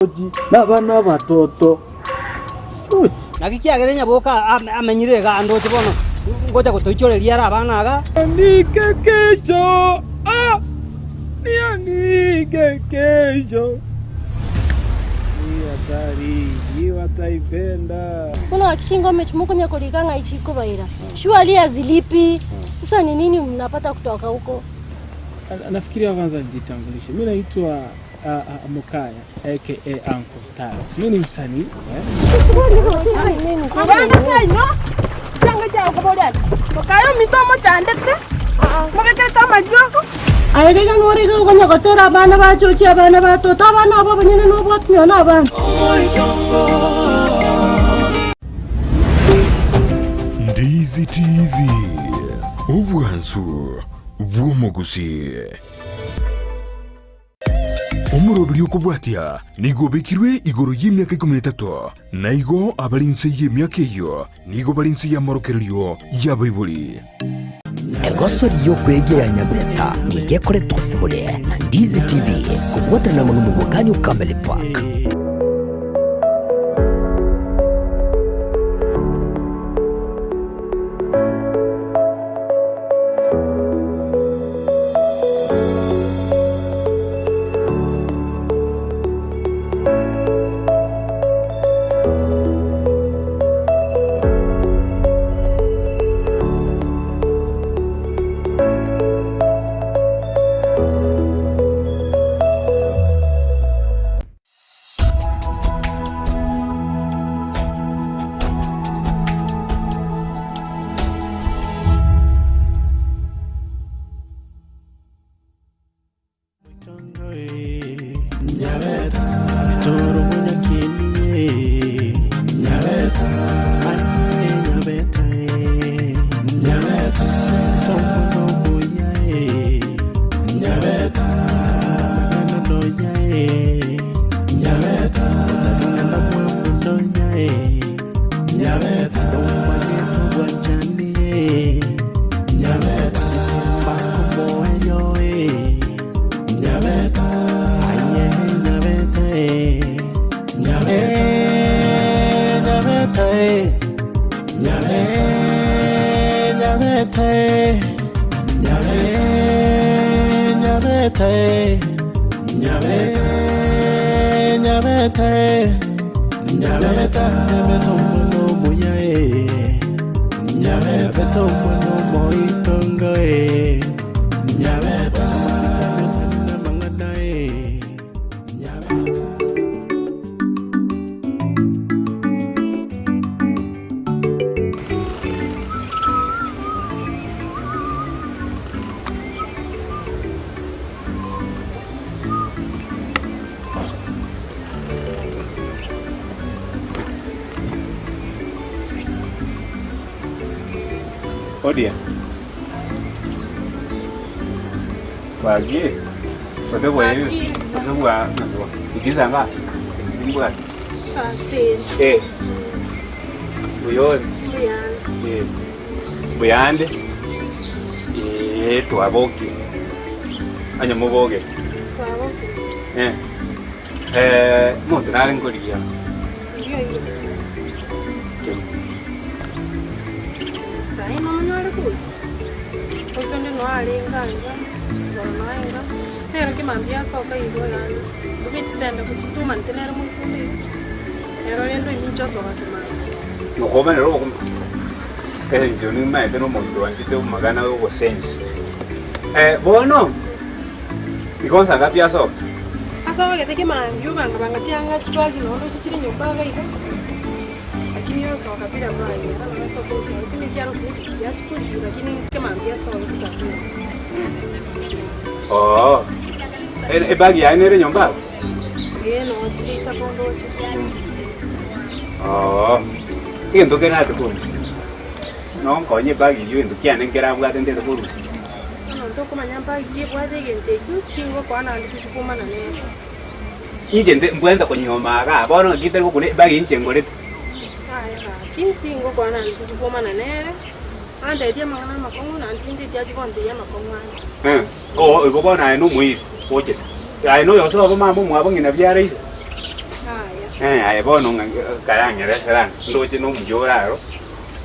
George nabana abatoto. George. Naki kiagera nyaboka amenyire iga andoche bono ngocha gotoichoreria are abana iga. Niandike kesho, ah, niandike kesho. Hii hatari, hii wataipenda. Mbona chingome chimokonya korika ng'a chikobaira surely hazilipi. Sasa ni nini mnapata kutoka huko? Nafikiria kwanza nijitambulishe. Mimi naitwa Mokaya aka Uncle Styles. Mimi ni msanii eh? Abana seino, chianga chiao nkoboria ati, Mokaye ominto omochandete, mobekerete amariogo. Aye gaiga nore iga okonya gotera abana bachochi abana ba toto abana abo abanyene nobwati nonya na abana. Ndizi TV, obwansu bw'omogusii. Omoroberi okobwatia nigo obekirwe igoro y'emiaka ikomi na etato, na igo abare inse y'emiaka eyio nigo bare inse y'amorokererio y'abaibori. Egosori y'okwegia ya Nyabeta nigo ekoretwa ase more na Ndizi TV kobwaterana amo n'omobwekani o Camel Park. Odia. Bwakire. Gose bwairire. Gose bwa ikisanga. Imbwate. Eh. Buyore. Eh. Buyande. Eh, twabokie. Onye mobogetie. Eh. Eh, monto nare nkorigia. Nokomanera obokima engencho nimaete na omonto oanchete amagana ya obosensi. Eh, bono igo nsa ngapi asoka? Asogete kemambia obanga-banga chianga chibagi nonya ndoche chire nyomba iga iga, lakini osoka bila bagi bono nasoka gochia roche naki arosire ebinto biachia korigia lakini kemambia asogete saa kumi. Oo, ebagi yaye nere nyomba abwo? Ee nonya chire isako ndoche. Oo, egento kerache korusia, nonkonye ebagi eyio egento kiane nkerabwate ntete korusia. Bono ntokomanya mbagi ki ebwate egento ekio, tingokoa naende tochia komana nere. Inche nte mbwente konyuoma igaa, bono ng'aki tari gokuna ebagi inche ngorete. Yaya gaki, tingokoa naende tochia komana nere, antetie amang'ana amakong'u naende tindeti achia gontebia amakong'u ande. Eh, oo igo bono aye nomoiri, ochete. Aye noyosoa bo mama omwabo ng'ina biara iso. Eh, aye bono ng'a karang'eresera anga, ndoche na omuya ore aro,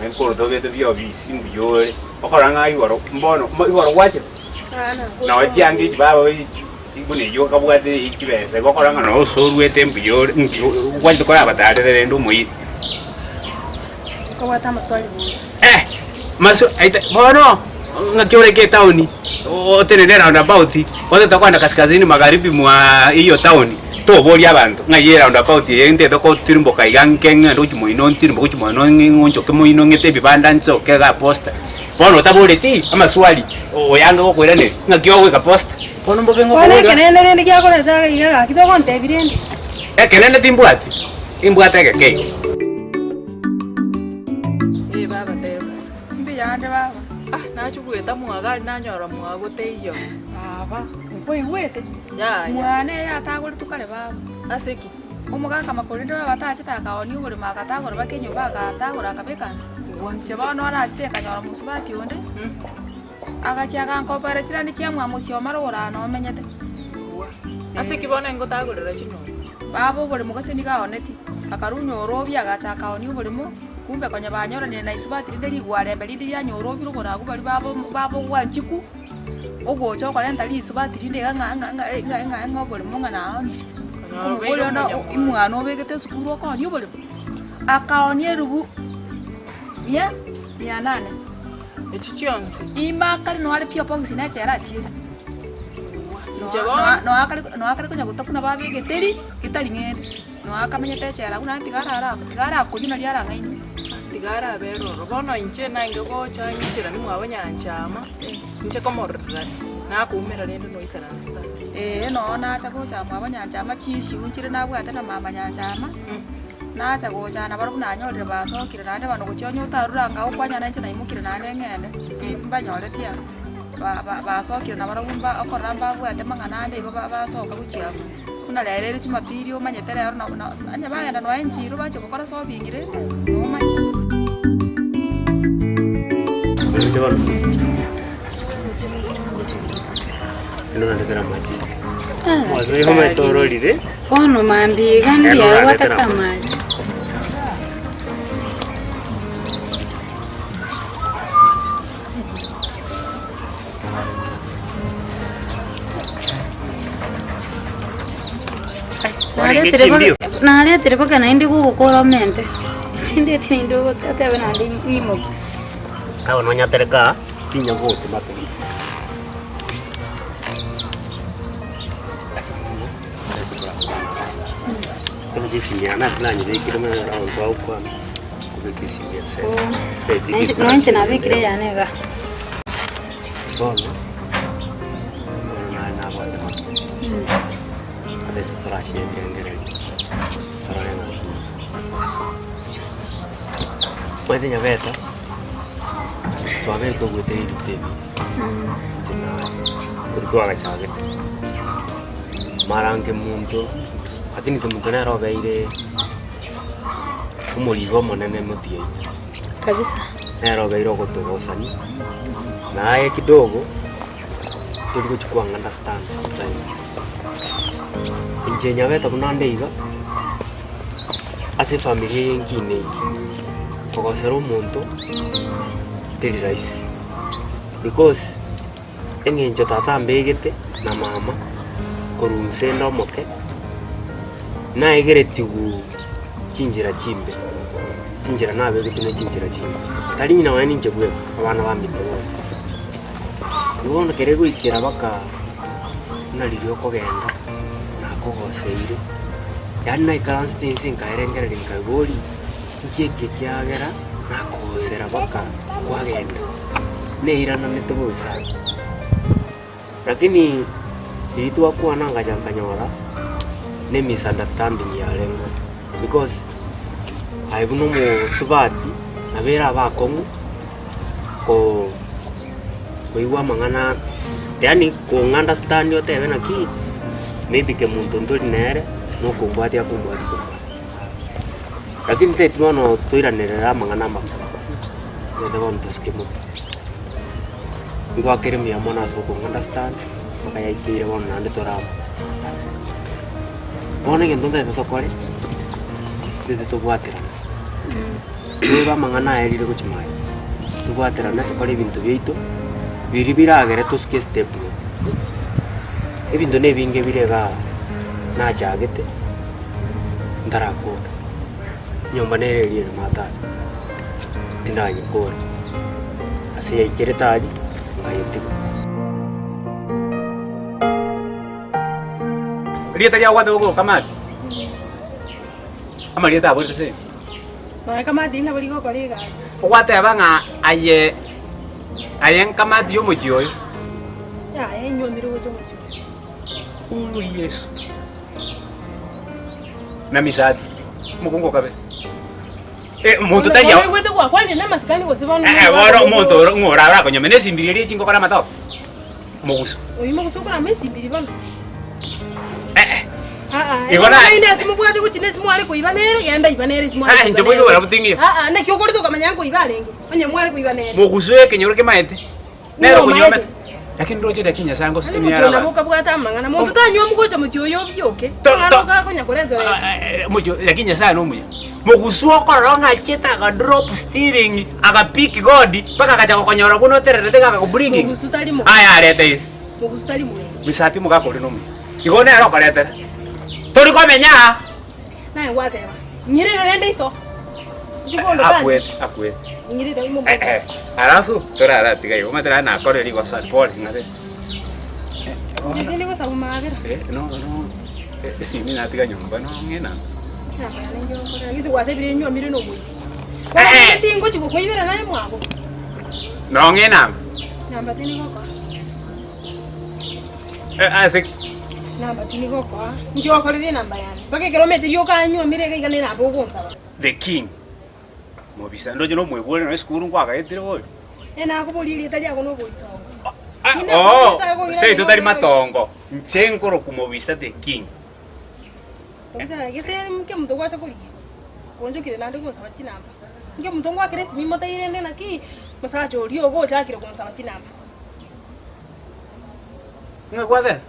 ebikoroto obete bia obisi mbuya ore, okora ng'a igoro mbono igoro gwachete, nonye chianga echi baba buna eyio okabwate eyio chibesa igo okora ng'a noo ase oruete mbuya ore nki gwachete korabatarere rende omoiri. Nkobwate amaswali bono. Eh! Maso aita bono ng'aki oreke etown otenene roundabout otete kogenda kaskazini magharibi mwa eywo town toboria abanto ng'ai eroundabout eye ntete gotirimboka iga nke ng'ende gochia moino ntirimboke gochia moino ng'onchoke moino ng'ete ebibanda nsoke igaa posta. Bono otaboreti amaswali oyange gokoiraneria ng'aki ogoika posta bono mbobe Bono ng'okoboria. ekenene rende giakoreta iga iga gaki togontebia rende. Ekenene timbwati, imbwate egeke igo. Ee baba teba. Mbuyande baba. Ah nachia goeta mwagari nanyora mwago teiyo. Baba, nkwaigwete? Yaya. Mwane eye atagoretwe kare baba. Ase ki? Omogaka makorende baba tachete akaonia oboremo agatagora baka enyomba agatagora akabeka nse. Inche bono arachete nkanyora mosubati onde, agachia agankopera chirandi chia mwamochie omare ogora nomenyete. Ase ki bono ingotagorera chinyomba? Baba oboremo gose nigo aonetie, akarunya orobia agacha akaonia oboremo, kumbe konya banyoranire na isubati rinde rigwarembe rinde rianyora obire ogoro abwo baria babo babogwanchiku, ogocha okorenta risubati rinde iga ng'a ng'a ng'a ng'a ng'a ng'a oboremo ng'a naonire. Nkomoboria onde imwana obegete esukuru okoonia oboremo? Akaonia erubu mia mia nane. Echi chionsi. Ime akare noare are pi obox na echela achiere. Inche bono. Noa akare konya gotakuna babegete ri getari ng'ende. Noa akamenyete echela agwo naende tiga arara tiga arakonywe nario arang'ainwe. Tiga arabe eroro. Bono inche nainge gocha inchera nimwabo nyanchama, inche komorora nakoumera rende noisaransa. Ee noo nacha gocha mwabo nyanchama chisiu nchire nabwate na mama nyanchama. Nacha gocha nabarabwo nanyorire basokire naende bono gochia onye otarure anga okwanya nainche naimokire naende ng'ende, ki mbanyoreti aa, ba- ba- basokire nabarabwo mba okorora mbabwate amang'ana ande igo ba- basoka gochia abwo. Buna rero ere jumapili omanyete rero na na onye bagenda nonya enchiro bachia gokora shopping rende nomanye. Inche bono, endo nandetera amache. Mwaso igo omanyete ororire. Bono mambia iga Endo mbuya nandetera gwataka amache. amache. Warenge Naretire chimbio? mpaka naretire mpaka naende gogokora omente. Tindeti naende otebe naende ng'imoke. Abo nonyatereka aa, tinya gotoma toma. Bono chisinia nase nanyebekire muna abanto bagokwana kobeka esinia ase Nainche nainche nabekire eyane igaa. Bono bono naye nabwate mono ase torachie ebirengererio torore ng'aki omanyete nyabeta twabeire togoeta ebinto ebi inche naye korwa twagachagete mara nkemonto lakini kemonto nere obeire omorigo omonene motwe yaito. Kabisa. Nere obeire ogotogosania, na aye kidogo tori gochia kwa understand sometimes. Inche nyabete buna nde iga, ase efamiri eye nkine eye, kogosera omonto teri rahisi because eng'encho tata ambegete na mama korwa inse inde omoke, naegeretigwe chinchera chimbe, chinchera nabegetwe ne chinchera chimbe, tari ng'ina nonye ninche bweka, abana baminto bonsi. Igo bono ekero egoikera mpaka buna riria okogenda, nakogoseire, yaani naikaransete inse nkaerengereria nkaboria, inki eke kiagera nakogosera mpaka kwagenda, neirananete bosa. Lakini riria twakwana ngacha nkanyora ne misunderstanding yarengeo because aye buna omosubati nabo erabe akong'u ko koigwa amang'ana yaani kong'a understand otebe naki maybe kemonto ntori nere nokombwatia akombwatia kombwatia. Lakini teti bono toiranerere amang'ana amakoro, tobwate bono tosike mono. Ngoakere mbuya mono ase okong'a understand, mpaka yaikeire bono naende tore amo. Bono egento ntagete tokore, Ntete tobwaterane. Toebe amang'ana aerire gochia magega. Tobwaterane tokore ebinto biaito, biria biragere tosuke estep eye. Ebinto na ebinge bire igaa nachagete, ntarakora. Enyomba nere eria ere matatu, tindanyekora. Ase yaikerete aria, nkayetiga. Erieta riao gwateba okoruka Kamati? Amarieta aborete se? Nonya Kamati nabo rigokora egasi. Ogwateba ng'a aye aye nkamati y'omochie oyo. Yaya inyuomire gocha omochie oyo. Ooh Yeso. Na misati, omokungu okabere. Eh, omonto tari Bono oigwete gwakwanire namasikani gose bono Eh, eh, bono omonto oro ng'o orare akonyomera na esimbiri eria echingokora amatoke? Mogusu. Oyio mogusu okorama esimbiri bono. Eh, Igo Igo na- na ase mobwate gochia na ase mware koiba nere, genda iba nere ase mware Ah, inche boigo barabwo ting'iyo. Ah, ah, naki okorete okamanya nkoiba arenge, onye mware koiba nere. Mogusu ekenyoro kemaete. Nere Nigo okonyomera. omaete. Lakini ndoche lakini Nyasaye Ase ngosesenia mochie ara nabo abanto. okabwata amang'ana, monto tanywa mogocha mochie oyo obioke. To- Amang'ana to- okakonya korenta orente. Mochie lakini Nyasaye nomuya. Mogusu okorora ng'a achete aga drop steering, aga pick God, mpaka agacha gokonyora buna otererete iga agakobringing. Mogusu tari mobe. Aya areteire. Mogusu tari mobe. Misati omogaka oria nomuya. Igo nere okoretera. Tori komenya aa. Naye gwateba, Nyirire rende iso. Nchikondo tani. Akwete, akwete. Nyirire imo Eh, eh. Alafu toraratiga igo omanyete nare nakorire rigosa pole ng'ate. Nchigende gosaba maabera. Eh, no, no. Eh, esimi natiga nyomba no ng'ina. Gese gwatebire inywomire nomoyio. Eh, eh. Tingochi gokoibera naye mwabo. No ng'ina. Namba tindi gokoa. Eh, ase ki? Namba tindi gokoa. Inki gwakorire enamba yane? Mpaka ekero omanyete rioka anywomire iga iga nenamba ogonsaba. The king. Mobisa ndoche nomoigwere nonya esukuru nkwagaetire bori. Ee nakoboria erieta riago noboitongo. Oh, seito tari matongo. Nche nkoroku mobisa the king. Mobisa gese nkemonto gwacha korigia. Gonchokire naende gonsaba chinamba. Nkemonto ngwakera esimi motairende naki mosacha oria ogochakire gonsaba chinamba. Ng'a kwateba?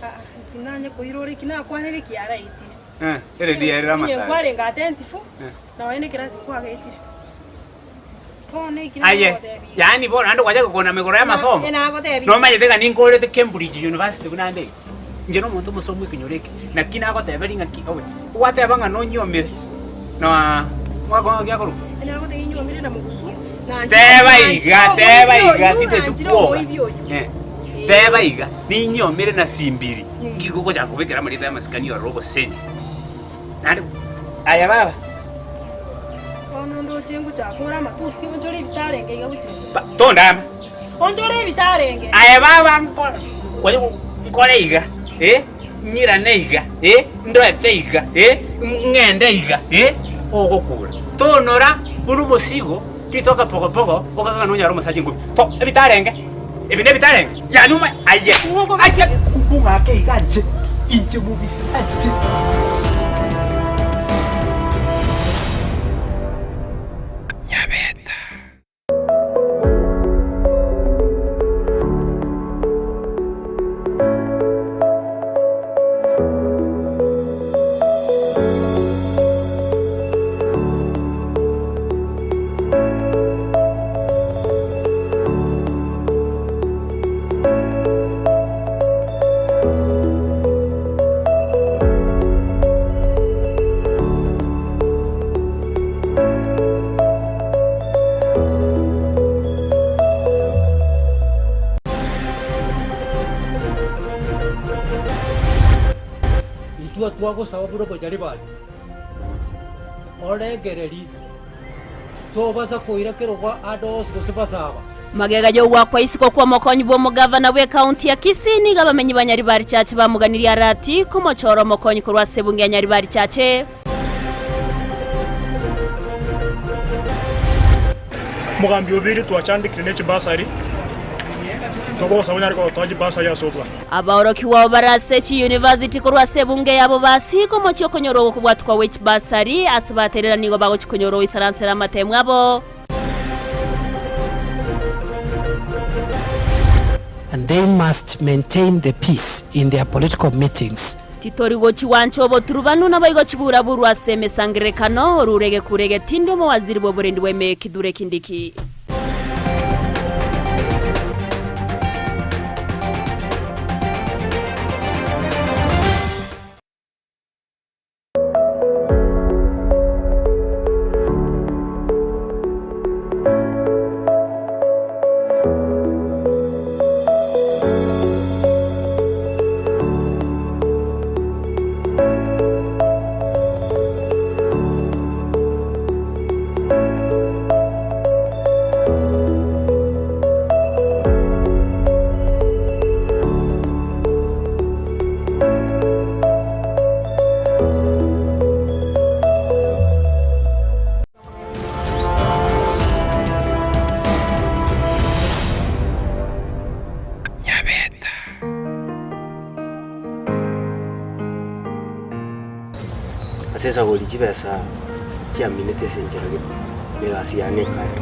Aa, tinanye koirora eki nakwanire ekiaraetire. Eh, eredi yaerire Onye amasasi. nkwarenge attentive, Eh. nonya na ekerasi nkwagetire. Bono eki Aye, nagotebirie. yaani bono naende gwachaka kona igoro y'amasomo. Eh, nagotebirie. Nomanyete ng'a ninkorete Cambridge University buna ande iga. Inche nomonto omosomu ekenyoro eke, naki nagoteberia ng'aki obe. Gwateba ng'a nonyiomire na mwaka ng'aki akorokwa? Eh, nagotebirie nyiomire na mogusu, nanchire Teba nanchire iga, teba omoibi iga, oyu, titeti nanchire kwoga. omoibi oyu. Eh, teba iga, ninyiomire na simbiri, ngigo ogochaka kobekera amarieta y'amasikani ororo obosensi. Naende aye baba. Bono ndoche ngochaka ore amatusi, onchore ebitarenge iga gochia igoro. Ba- tondama. Onchore ebitarenge. Aye baba nko- kwaye nkore iga, eh, ng'irane iga, eh, ndoete iga, eh, ng'ende iga, eh, ogokura. Tonora buna omosigo, ritoke pogopogo, okagana nonyare omosacha enkubi. To, ebitarenge, ebi nebitarenge, yaani omanye, aye, aye, ng'ake iga nche, inche mobisa nche. Nyabeta. Intwe twagosaba buna omojaribani, orengererie, tobasa koira kerogo ande onsi gose basaba. Magega y'ogwakwa isiko kw'omokonyi bw'omogavana bw'ekaunti ya Kisii nigo abamenyi ba Nyaribari Church bamoganirie arati komochora omokonyi korwa ase ebunge ya Nyaribari Church. Omogambi Obiri twachandekire ne chibasari, togosaba onyare gotoa chibasari ase obwango. Abaorokigwa abo bare ase chiyunivasiti korwa ase ebunge yabo basiika omochie okonyora ogokobwatwa gwe chibasari ase baterera nigo bagochia konyora ogoisaransera amatemu abo. And they must maintain the peace in their political meetings. Titori gochigwancha oboturubanu, naboigo chibura-burwa ase emesangererekano, orure egekuro egetindi omowaziri bw'oborendi bw'eme Kithure Kindiki. Ase esagori chibesa chiaminete ase enchera gete, na egasi yane ekaera.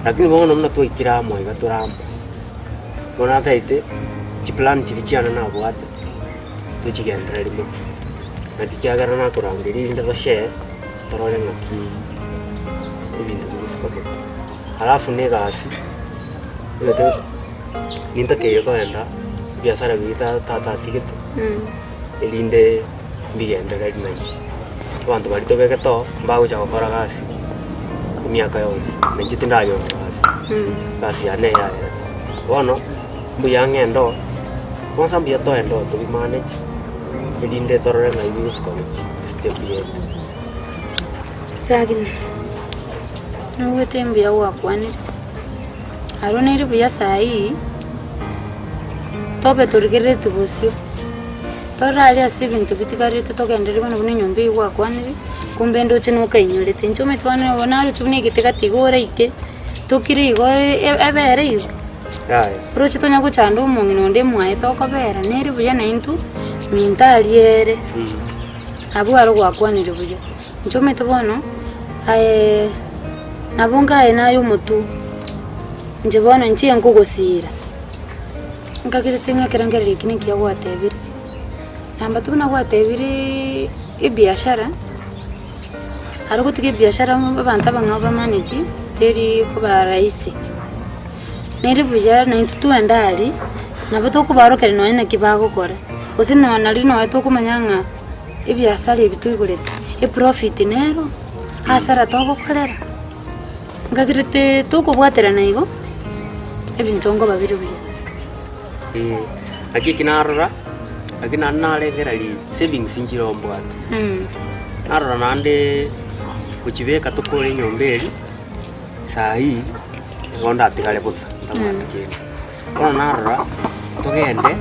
Lakini bono buna twaikire amo iga tore amo, bono nataete chiplan chiria chiane nabwate, tochigendereri mono. Naki kiagera nakorangeria erinde toshare, torore ng'aki ebinto bigosika mono. Alafu na egasi, omanyete nintakeire kogenda ebiasara biria tata atigete, erinde mbigendereri nainche. Abanto baria tobegete oo, mbagocha gokora gasi emiaka yonsi, na inche tindanyora gasi, egasi yane eyarete. Bono, mbuya ng'ende oo, kwanza mbuya toende oo tobi manage, erinde torore ng'ai bigosika gochia estep yende. Sagini, nobwate mbuya gwakwanire, aro nere buya saii, tobe torigereretie bosio, torore aria ase ebinto bitigarete togenderere bono buna enyomba eywo gwakwanire, kumbe ndoche nokainyorete. Inche omanyete bono igo naroche buna egete gati iga oraike, tokire igo ebere igo, oroche tonya gochanda omong'ina onde mwaye tokobera, nere buya naintwe, minto aria ere. Abwo aro gwakwanire buya. Inche omanyete bono, aye nabo nkaye naye omotwe, inche bono inche nkogosiira, nkagerete ng'a ekerengererio eki nekiya gwatebire. Namba two buna gwatebireee ebiashara, aro gotiga ebiashara abanto abang'ao ba manage, teri koba rahisi. Nere buya naintwe twende aria, nabo tokobaorokereria nonye naki bagokora, gose nonye nario nonye tokomanya ng'a ebiasara ebi toigorete, eprofit nero, hasara togokorera. Nkagerete tokobwaterana igo, ebinto nkoba bire buya. Ee, naki eki narora, naki naende narengereria savings nchire ombwate. Narora naende gochibeka tokore enyomba eria, saa hii, nigo ndatigare bosa ntabwati kende. Bono narora, togende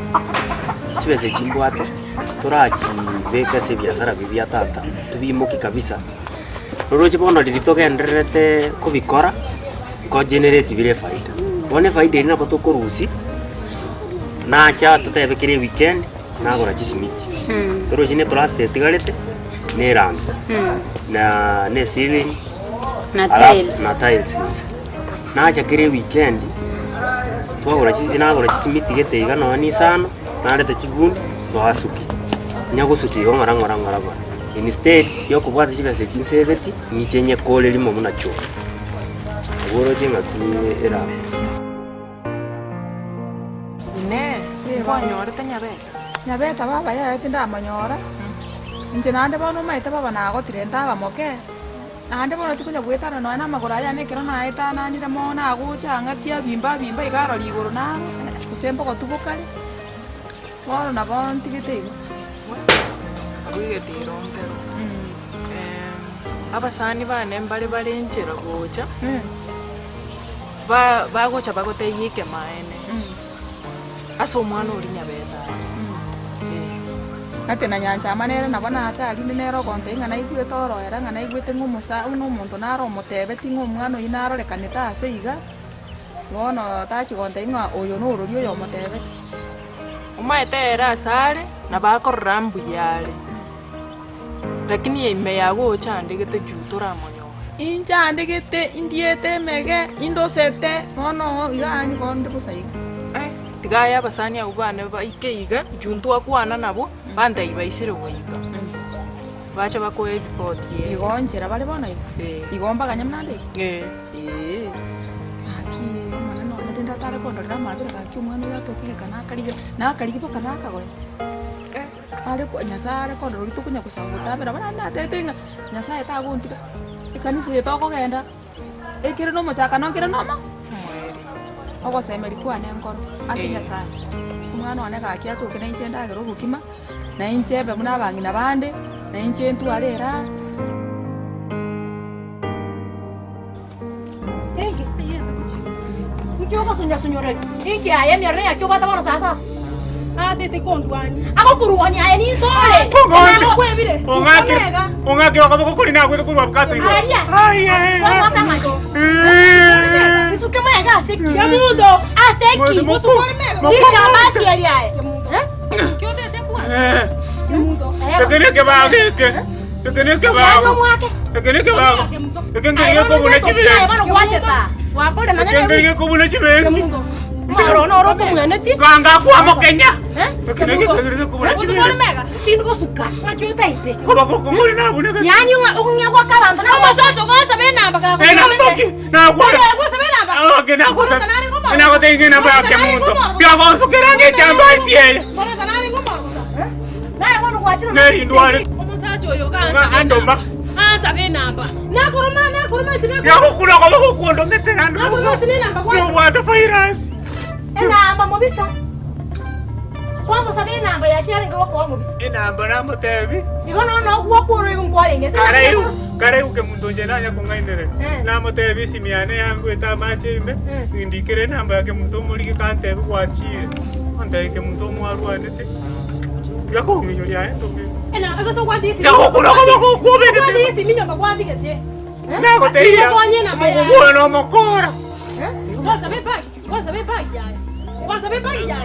chibesa echi mbwate, torachibeke ase ebiasara biria bia tata, tobiimokie kabisa, oroche bono riria togendererete kobikora, nko generate bire efaida. Bono efaida eria nabo tokorusia, nacha totebe kera eweekend, nagora chisimiti, toroche na eplasta etigarete, na erangi, na na eceiling, Na alafu tiles. na tiles inse. Nacha kera eweekend, twagora chi nagora chisimiti gete iga nonya na isano, nareta chibundi, twasukia. Onya gosukia igo ng'ora ng'ora ng'ora ng'ora. Instead ya okobwata chibesa echi nsebeti, ng'iche nyekore rimo buna choo. Abwo oroche ng'aki erabe. Inee! Nkwanyorete Nyabeta? Nyabeta baba yaya tindamonyora, inche naende bono omanyete baba nagotire ntaba moke, naende bono tikonya goetana nonya na amagoro aya ane ekero naetananire mono agocha ang'atie abimba abimba iga arore igoro naro, gose mbogotu bokare, bono nabo ntigete igo. Akoigete irontero. Abasani bane mbare bare enchera gocha, ba- bagocha bagotebia ekemaene, ase omwana oria nyabete are. Eh. Gati na nyanchama nere nabo nacha aria inde nere ogontebia ng'a naigwete oroera ng'a naigwete ng'a omosa buna omonto nare omotebeti ng'a omwana oyio narorekanete ase iga, bono tachi gontebia ng'a oyo norori oyo omotebeti. Omaete ere asare, nabo akorora mbuya are. Lakini ime yago ochandegete juu toramonyore. Inchandegete, indiete emege, indosete, bono iga nigo onde bosa iga. Tiga aye abasani abwo bane baike iga, juu ntwakwana nabwo. Bantebia baisire goika, bache bakoe eripoti eye. Igo nchera bare bono iga? Eh. Igo mbaganye buna nde iga? Eh. Eeh, gaki omonene one rende atare kondorera amabera gaki omwana oyo atoke geka nakarigia nakarigia mpaka nakagoya. Are ko Nyasaye are kondora oria tokonya gosaba gotamera bono naende natebete ng'a Nyasaye tagontiga, ekanisa eye tokogenda, ekere na omochakano nkere na omo ogosemeria kwane nkoro ase Nyasaye, omwana one gaki atoke na inche ndagere obokima, na inche mbe buna abang'ina bande, na inche ntware eraha. Inki ogosunya-sunyoreri? Inki aye emioro yaki obwate bono sasa? Atete kondwania. Agokurwania aye ninsore. Nagokwebire. Ong'akire okoboko kori nagwete korwa abukato igoro. Aria. Kwamwaka ng'aki? Nsuke mega ase ki? Kemunto. Ase ki? Richamba ase eri aye. Eh? Eke nekebago eke. Eke nekebago. Eke nekebago. Eke nkeri gekobuna chibenki. Eke nkeri gekobuna chibenki. Kanga kwamo Kenya. Eke nekekeri gekobuna chibenki. Koboko kongori nabune. Yani okung'ia gwaka abanto na Omosacha ogosaba enamba Enamba ki? Nakwara. Okay, nakosa. Nagotenga enamba ya Kemunto. Biagonsokera ng'echamba ase eye. Nerindware. Omosacha oyo Ng'a andoma. Ansabe enamba. Nakoroma nakoroma Biagokura koboko kwondomete nando. Nobwate virus. Enamba mobisa. Kwamosaba enamba yaki arenge gokoa mobisa. Enamba namotebi. Igo nono gwakworo igo nkwarenge. Karaiu karaiu kemunto nche nanya kong'ainereri. Namotebi esimi yane yangwete amache ime, ndikere enamba ya kemunto omorige kantebi gwachire. Ontebi kemunto omwarwanete. Yakong'inyoria aye ndomire. Yagokura koboko okwobegete. Nagotebirie omokungu oyo nomokora.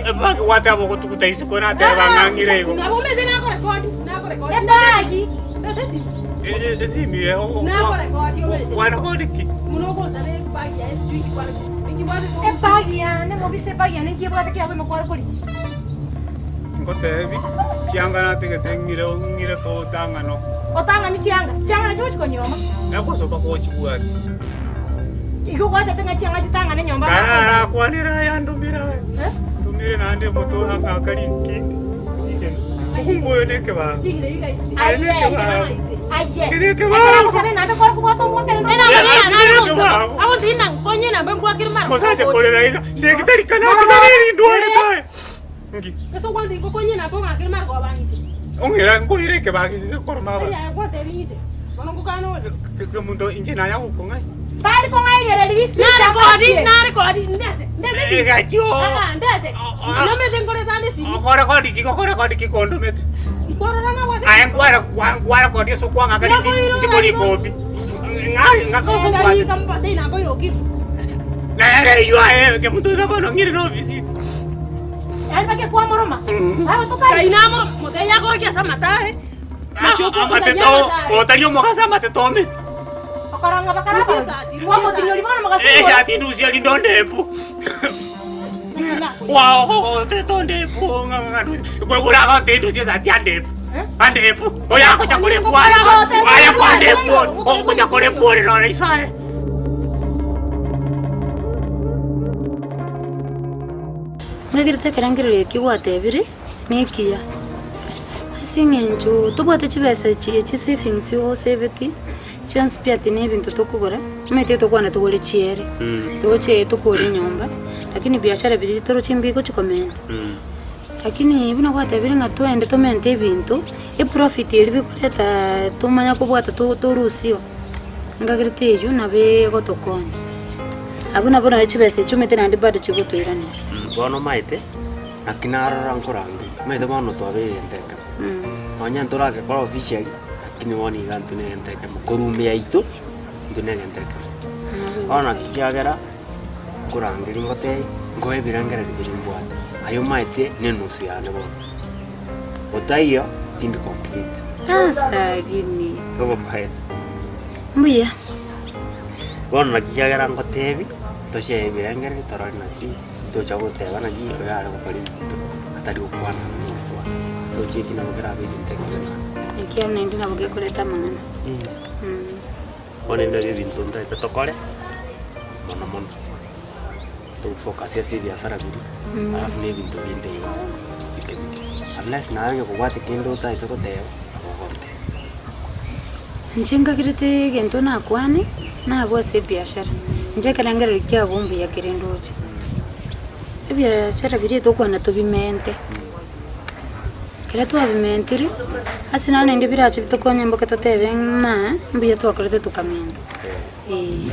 Ebagi gwateba ogotuguta isiko nateba ng'ang'ire igo. Esimi eye kwarekodi ki? Ebagi yane mobisa ebagi yane nki ebwate kiago ime kware korigia. Ngotebi chianga nategete ng'ire ng'ire kotang'ana oko. Otang'ani chianga, chianga nachio gochi konyuoma. Nagosoka gochibwati. Igo gwatete ng'a chianga chitang'ane nyomba. Karara akwanere aya ndomire aya. Ndomire naende omoto akaka rinkindi. Rigena. Omongo oyo nekebago. Aye nekebago. Aye. Nekebago. Mosacha korera iga. Segitari kana rindware tae. Ngi. Ong'ira nkoire ekebago eke gekoroma abanto. Omonto inche naya gokong'ai. Tari kong'ainereria Egachio. Okore kodi ki okore kodi ki kondomete. Aye nkwara nkwara kodi ase okwang'aka ndikori ikobi. Ng'aka ase okwate. Nere eywo aye kemonto iga bono ng'ire na ofisi. Amateto otari omogasa amateto omete. Eshati ndusia rindo ndefu. Waogote ndefu kweguraga ndusia esati andefu. Andefu. Oyagocha korekwa. Aya kwa ndefu. Ogocha korekwa ore nore isare. Mwegerete ekerengererio eki gwatebire nekiya, ase eng'encho tobwate chibesa echi echi savings osaveti, chionsi pi ati na ebinto tokogora, omanyete tokwana togore chiere, toche tokore enyomba, lakini biashara biria toroche mbigochi komenta. Lakini buna gwatebire ng'a twende tomente ebinto, eprofit eria bikoreta tomanya kobwata to torusiwa, nkagerete eywo nabo egotokonya. Abwo nabo nonya chibesa echio omanyete naende bado chigotoiranera. Bono omanyete, naki narora nkorangeria, omanyete bono twabeire egento ekemo. Nonya ntorakekora officially, lakini bono iga intwe na egento ekemo, korwa ime yaito, intwe na egento ekemo. Bono naki kiagera, nkorangeria ngotebie, nkoe ebirengererio biria mbwate, aye omanyete na enusu yane bono, otaiyo tindi complete. Asa gini. Obomaete. Mbuya. Bono naki kiagera ngotebi, tochie ebirengererio torore naki tocha goteba naki oyo are gokora ebinto atari gokwana na ogokwana. Ndoche eki nabo kerabe egento ekenene sana. Ekiagera naende nabo gekoreta amang'ana. Bono ebi nabio ebinto ntaete tokore, mono mono, tofocus ase ebiasara biria, alafu na ebinto binde iga bike bike. Unless naye onye kobwate kende otaete goteba, nabo ogontebia. Inche nkagerete egento nakwane, nabwo ase ebiashara, inche ekerengererio kiago mbuya kere ndoche. Ebiashara biria tokwana tobimente, ekero twabimentire, ase naro naende birache bitokonye mpaka totebe ng'a mbuya twakorete tokamenta, eh.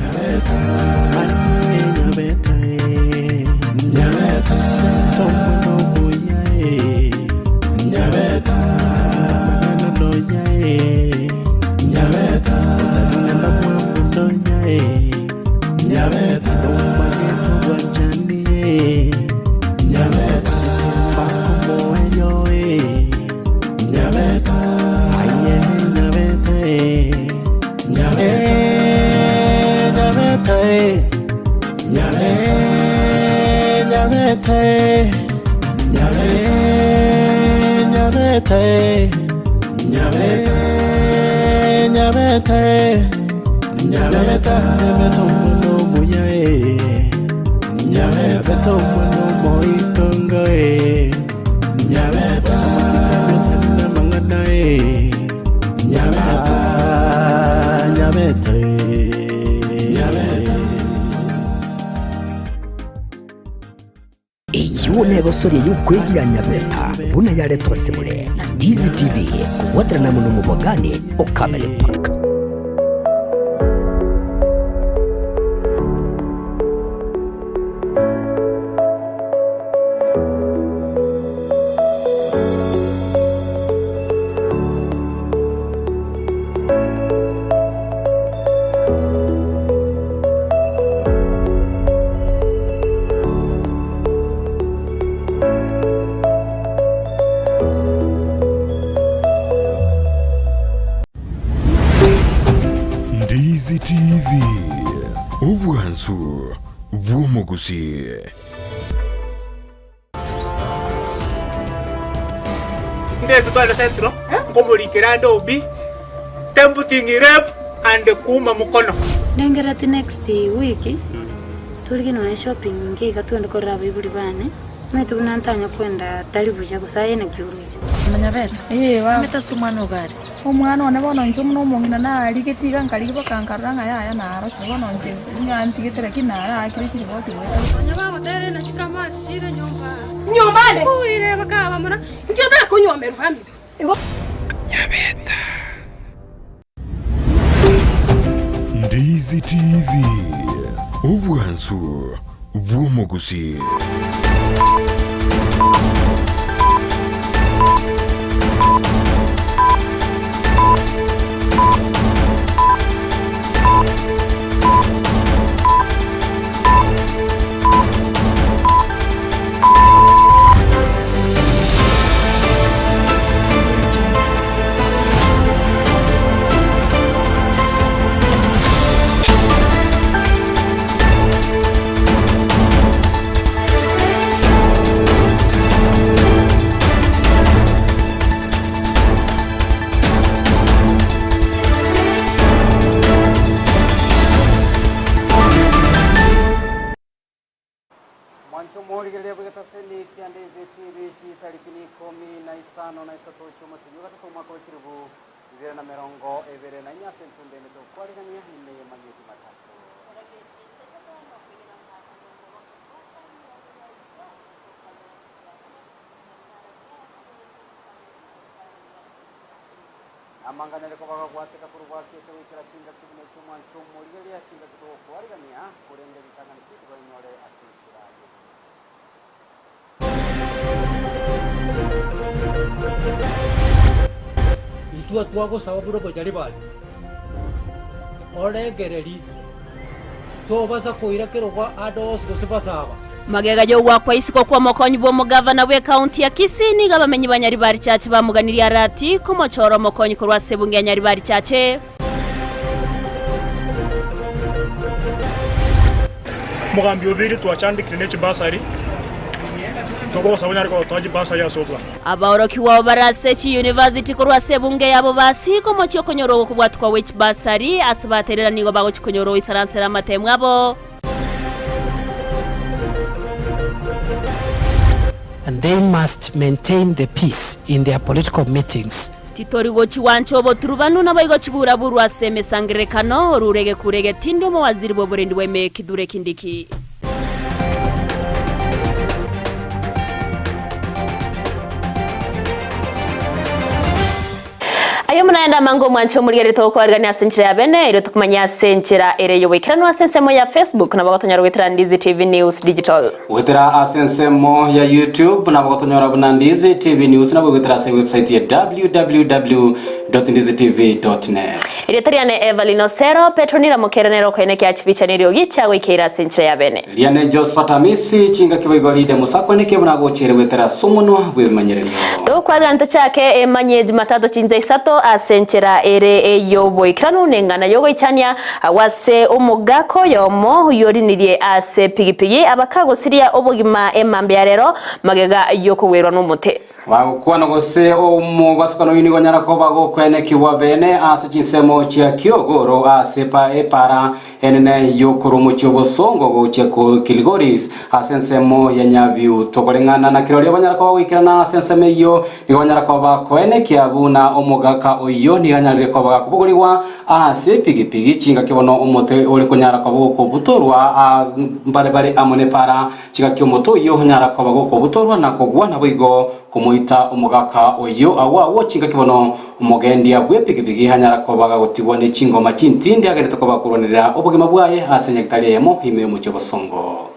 Eyio negosoria y'okwegia Nyabeta buna yaretwa ase more na Ndizi TV kobwaterana amo nomobwagani o Camel Park. Ndizi TV, obwansu bw'omogusii. Nde totware Central, nkomorikera ande obi, tempting rape and kuuma mukono. Ndengereti next week torigie nonya shopping inke iga twende korora abaibori bane, omanyete buna ntanya kwenda tari buya gose aye naki oroche. Manyabeta, amete ase omwana ogo are. Omwana one bono inche buna omong'ina narigete iga nkarigia mpaka nkarora ng'a yaya narosire bono inche ng'a ntigete lakini naraakire chiripoti goeta. Onye bagoteera naki kamati chiire nyomba. Nyomba ande. Oire bakaba bamura, Inki otakonywa amerwa aminto? Igo. Ndizi TV, obwansu bw'omogusii. Mwanche omorigereria bw'egetaseni kia Ndizi TV chitariki ni ikomi na isano na isato chi'omotienyi o gatato omwaka wa chilifu ibere na emerongo ebere na inye ase entumbe ime tokwarigania ime y'amageti matato. Namanganere koba gagwateka korwa gwasiete goikera chingaki buna echi'omwancho omorigereria chingaki togokwarigania, korende ritang'ani titokoinyore ase enchera y'obuya. Intwe twagosaba buna omochari orengererie, tobasa koira kerogo ande onsi gose basaba. Magega y'ogoakwa isiko kw'omokonyi bw'omogavana bw'ekaunti ya Kisii nigo abamenyi ba Nyaribari Church bamoganirie Arati komochora omokonyi korwa ase ebunge ya Nyaribari Church. Omogambi Obiri twachandekire ne chibasari. Togosa onyare gotoa chibasari ase obwango. Abaorokigwa bare ase chiyunivasiti korwa ase ebunge yabo basiika omochie okonyora ogokobwatukwa gwe chibasari, ase baterera nigo bagochia konyora ogoisaransera amatemu abo. And they must maintain the peace in their political meetings. Titori gochigwancha oboturubanu, naboigo chibura-burwa ase emesangererekano, orure egekuro egetindi omowaziri bw'oborendi bwa Kithure Kindiki. Aye omonayende amange omwanche omorigereria togokwarigania ase enchera ya bene, erio tokomanye ase enchera ere y'oboikeranu ase ensemo ya Facebook, nabo gotonyora goetera Ndizi TV News Digital. Goetera ase ensemo ya YouTube nabo gotonyora buna Ndizi TV News nabo goetera ase website ya www.ndizitv.net. Erieta riane Evelyn Osero, Petro niramokeire nere okoenekia chibicha neriogi chiagoikeire ase enchera ya bene. Riane Josephat Amisi, chingaki boigo Lydia Musakwa neke buna agochiere goetera ase omonwa bw'ebimanyererio. Togokwana ntochake emanyie Jumatatu chinsa isato ase enchera ere ey'oboikeranu neng'ana y'ogoichania, agwo ase omogaka oyomo oyorinirie ase pigipigi abakagosiria obogima emambia ya rero magega y'okogwerwa nomote. Bagokwana gose omobasukano oyo nigo onyara koba gokwenekigwa bene ase chinsemo chia kiogoro ase epara enene y'okorwa omochie obosongo gochia Kilgoris ase ensemo ya Nyabiuto. Koreng'ana na keroria banyara koba goikerana ase ensemo eyio, nigo banyara koba koenekia buna omogaka oyio nigo anyarire koba gakobogorigwa ase epigipigi chingaki bono omote ore konyara koba gokobutorwa mbare bare amo nepara Chingaki omote oyio onyara koba gokobutorwa na kogwa, naboigo komoita omogaka oyio agwo agwo. Chingaki bono omogendia bw'epigipigi anyara koba gagotigwa ne chingoma chintindi agenderete koba korwanerera obogima bwaye ase nyagitari eyemo ime y'omochie obosongo.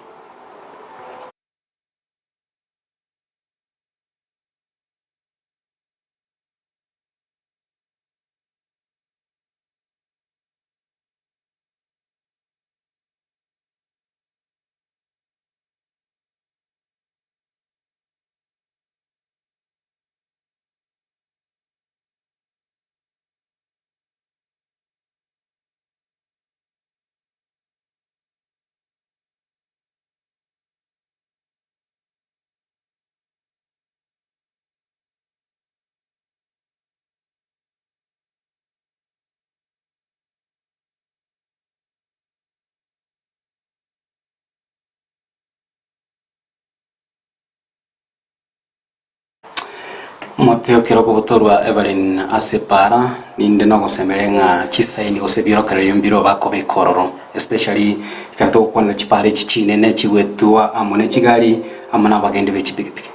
Omote okero okobutorwa Evelyn ase epaara, ninde nogosemeria ng'a chisaini gose ebiorokererio mbire bakobeka ororo especially ekero togokwanera chipaara echi chinene chigwetwa amo ne chigari amo na abagendi be chipigipigi.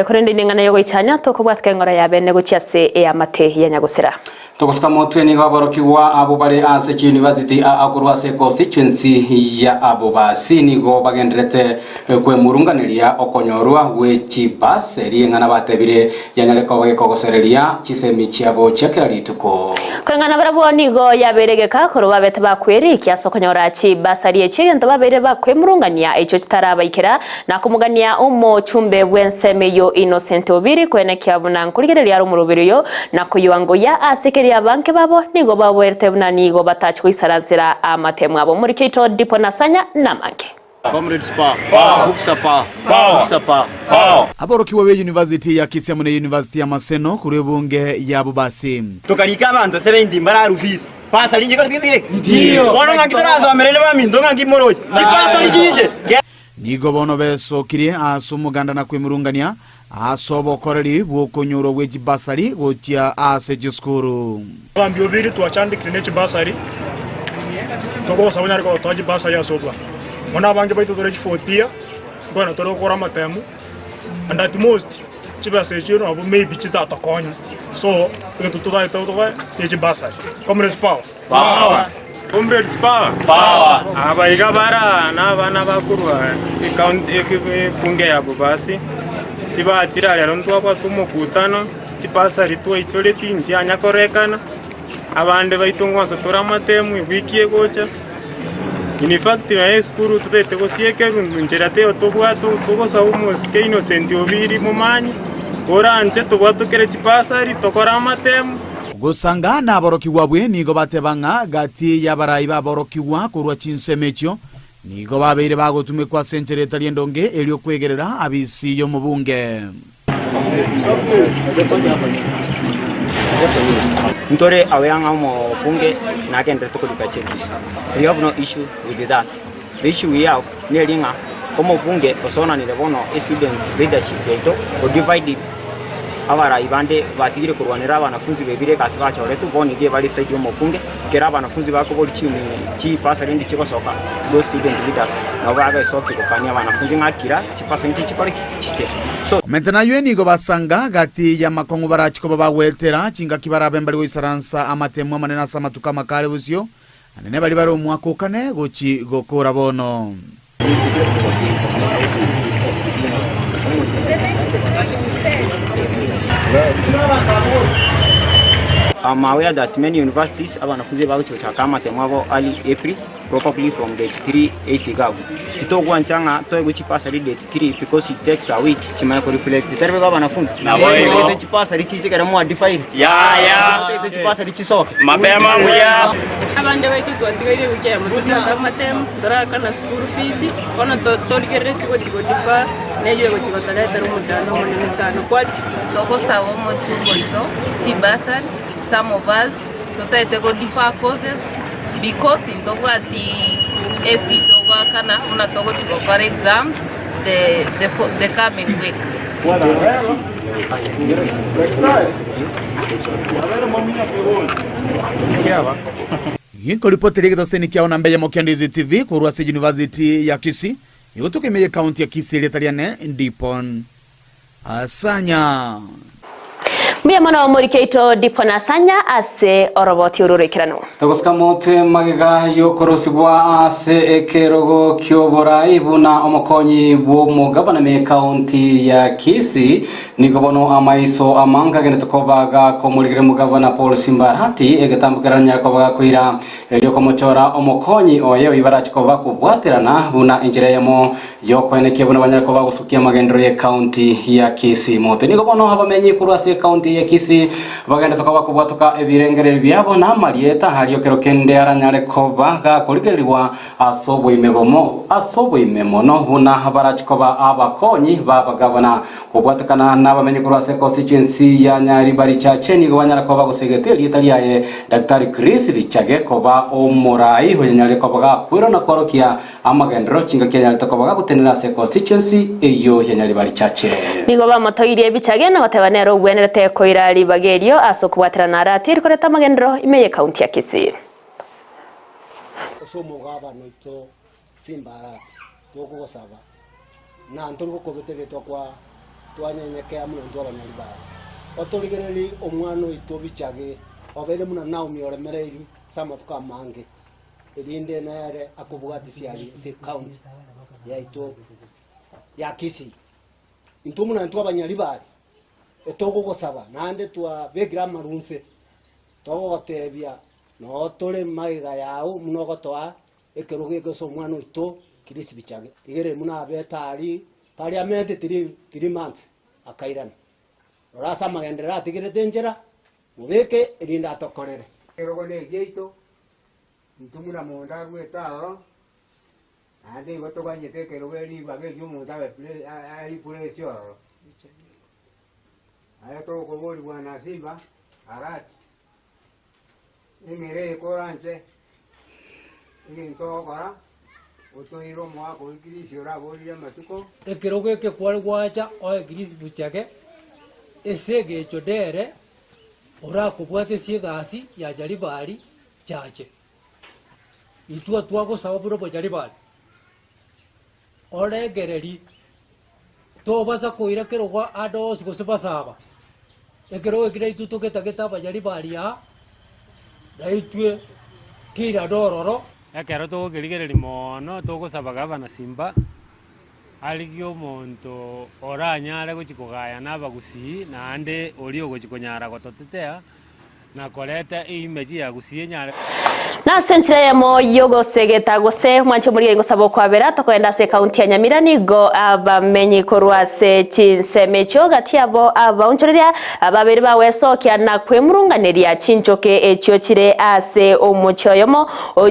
Korende neng'ana y'ogoichania tokobwatika eng'ora ya bene gochia ase eamate ya nyagosira. Togosuka motwe nigo aborokigwa abwo bare ase chiyunivasiti aa korwa ase econstituency ya Abobasi nigo bagendererete kwemurunganeria okonyorwa gwe chibaseri eng'ana batebire yanyare koba gekogosereria chisemi chiabo chia kera rituko. Koreng'ana barabwo nigo yabeire egeka korwa babete bakwerikia ase okonyora chibasari echio egento babeire bakwemurungania echio chitarabaikera na komogania omochumbe bw'ensemo eyio Innocent Obiri koenekia buna nkorigereria are omoroberi oyo na koyua ngoya ase keria abange babo nigo baboerete buna nigo batachi goisaransera amatemo abo. Omoriki oito Dipo Nasanya namange. Comrades power. Power. Buksa power. Power. Buksa power. Power. Aborokigwa be University ya Kisii amo ne University ya Maseno korwa ebunge ya Bobasi. Tokarika abanto 70 mbararu fees. Basari inche kore Ndio. Bono ng'aki torasomerere baminto ng'aki moroche. Chibasari chinche. Nigo bono besokirie ase omoganda na kwemurungania ase obokoreri bw'okonyorwa gwe chibasari gochia ase chisukuru. Abagambi babere twachandekire ne chibasari, togosaba onyare gotoa chibasari ase obwango. Bono abange baito tore chifotia, nkoenda tore gokora amatemu, and at most chibesa echio nabo maybe chitatokonya. So, egento totagete tokoe ne chibasari. Comrades power! Power! Comrades power! Power! Aba iga bara nabana bakorwa ecounty ebunge ya Bobasi, tibachire aria rero ntwabwate omokutano, chibasari twaichoreti nchianya korekana, abande baito ngonsa tore amatemu ewiki egocha, in fact nonya esukuru totagete gosiekerwa nchera teiyo tobwate togosaba omosike Innocent Obiri momanyi, oranche tobwatokere chibasari tokore amatemu. Gosanga naborokigwa abwe nigo bateba ng'a gati y'abarai b'aborokigwa korwa chinsemo echio, Nigo babeire bagotumekwa ase enchera etari endonge erio kwegerera abisi y'omobunge. Ntore aware ng'a omobunge nagenderete korika checks. We have no issue with that. The issue we have neri ng'a omobunge osonanire bono estudent leadership yaito o divide abarai bande batigire korwanera abanafunzi bebire egasi bachoretwe bono iga ebare eside y'omobunge ekero abanafunzi bakoboria chibasari rende chigosoka those student leaders nabo bagesokia gokania abanafunzi ng'a kira chibasari nchi chikore ki? Chiche. So. Komenta nayio nigo basanga gati y'amakong'u barachi koba bagwetera chingaki barabe mbare goisaransa amatemu amanene ase amatuko amakare bosio, Anene baria bare omwaka o kane gochi gokora bono. I'm aware that many universities abanafunzi bagochi gochaka amatemo abo early April probably from date 3 8 iga abwo. Titogwancha ng'a toegwe chibasari date 3 because it takes a week chimanye ko reflect. Tari boigo abanafunzi? Naboigo. Totagete chibasari chiche ekero mwa defile. Yaya. Totagete chibasari chisoke. Mapema buya. Abande baito twatigaire ewiki eyemo tochake amatemo, torakana school fees, bono torigereretie gochia go defer, neyio egochia gotoretera omochando omonene sana. Kwa. Togosaba omochungu oito chibasari, some of us totaete go defer courses because ntobwati efee togoakana buna togochia gokora exams the, the, the coming week. Ginkoripoteria egetaseni kiao namba eyemo kia Ndizi TV korwa ase University ya Kisii, nigo tokoimia ekaunti ya Kisii erieta riane Dipon Asanya. Mbuya mono omoriki oito Dipon Asanya ase oroboti oru oroikeranu. Togosika motwe magega y'okorosibwa ase ekerogo ki'oborai buna omokonyi bw'omogabana m'ekaunti ya Kisii, nigo bono amaiso amange agenderete koba gakomorigereria omogabana Paul Simba Arati egetambo keranyare koba gakoira erio komochora omokonyi oye oyio barache koba bakobwaterana buna enchera eyemo Y'okoenekia buna banyare koba bagosukia amagenderero y'ekaunti ya Kisii. Motwe nigo bono abamenyi korwa ase ekaunti ya Kisii bagenderete koba bakobwatoka ebirengererio biabo na amarieta aria ekero kende aranyare koba gakorigererigwa ase oboime bomo ase oboime mono buna barachi koba abakonyi b'abagavana. Kobwatekana nabamenyi korwa ase constituency ya Nyaribari Chache nigo banyara koba bagosegete erieta riaye Daktari Chris Bichage koba omorai oyonyarire koba gakwerwa na kworokia Amagenderero chingaki anyarete koba gagotenena ase constituency eyio ya Nyaribari Chache. Nigo bamotogirie ebichage na goteba nere ogwenerete koira ribaga erio ase okobwaterana na Arati rikoreta amagenderero ime y'ekaunti ya Kisii. Ase omogabane oito Simba Arati, tokogosaba, na ntori gokobeteretwa kwa twanyenyekea buna intwe abanyaribari. Otorigererie omwana oito Bichage, obeire buna Naomi oremereiri ase amatuko amange. erinde nere akobwatisia aria ase ecounty yaito ya Kisii. Intwe buna intwe abanyaribari, etogogosaba naende twabekire amarunse, togogotebia noo tore magega yao buna ogotoa ekerogo eke ase omwana oito Chris Bichage. Rigereria buna abete aria parliament three months akairana. Rora ase amagenderero atigerete enchera, mobeke erinde atokorere. Ekerogo negiaito, Intwe buna monto aruete aroro, naende igo toganyete ekerogo ribaga erio omonto abe arikuresi ororo. Aye tokoboria bwana Simba, Arati, eng'era eye koranche, egento ogokora, otoire omogaka oyo Kirisi oraborire amatuko. Ekerogo eke kware gwacha oe Kirisi buchake, ase egecho dere Orakobwatesie egasi ya Jaribali chache. Intwe twagosaba buna obojaribali, orengererie, tobasa koira kerogo ande onsi gose basaba, ekerogo eki naintwe togetagete abajaribali aa, naintwe keirane ororo. Ekero togokerigereria moono togosaba gavana Simba. Arigie omonto oranyare gochia kogayana abagusii, naende oria ogochia konyara gototetea. Na koreta eimage ya Gusii enyare. Na ase enchera eyemo y'ogosegeta gose mwanche omorigereria ngosaba okwabera tokogenda ase ekaunti ya Nyamira nigo abamenyi korwa ase chinsemo echio gati yabo abaonchoreria babere bagwesokia na kwemurunganeria chinchoke echio chire ase omochie oyomo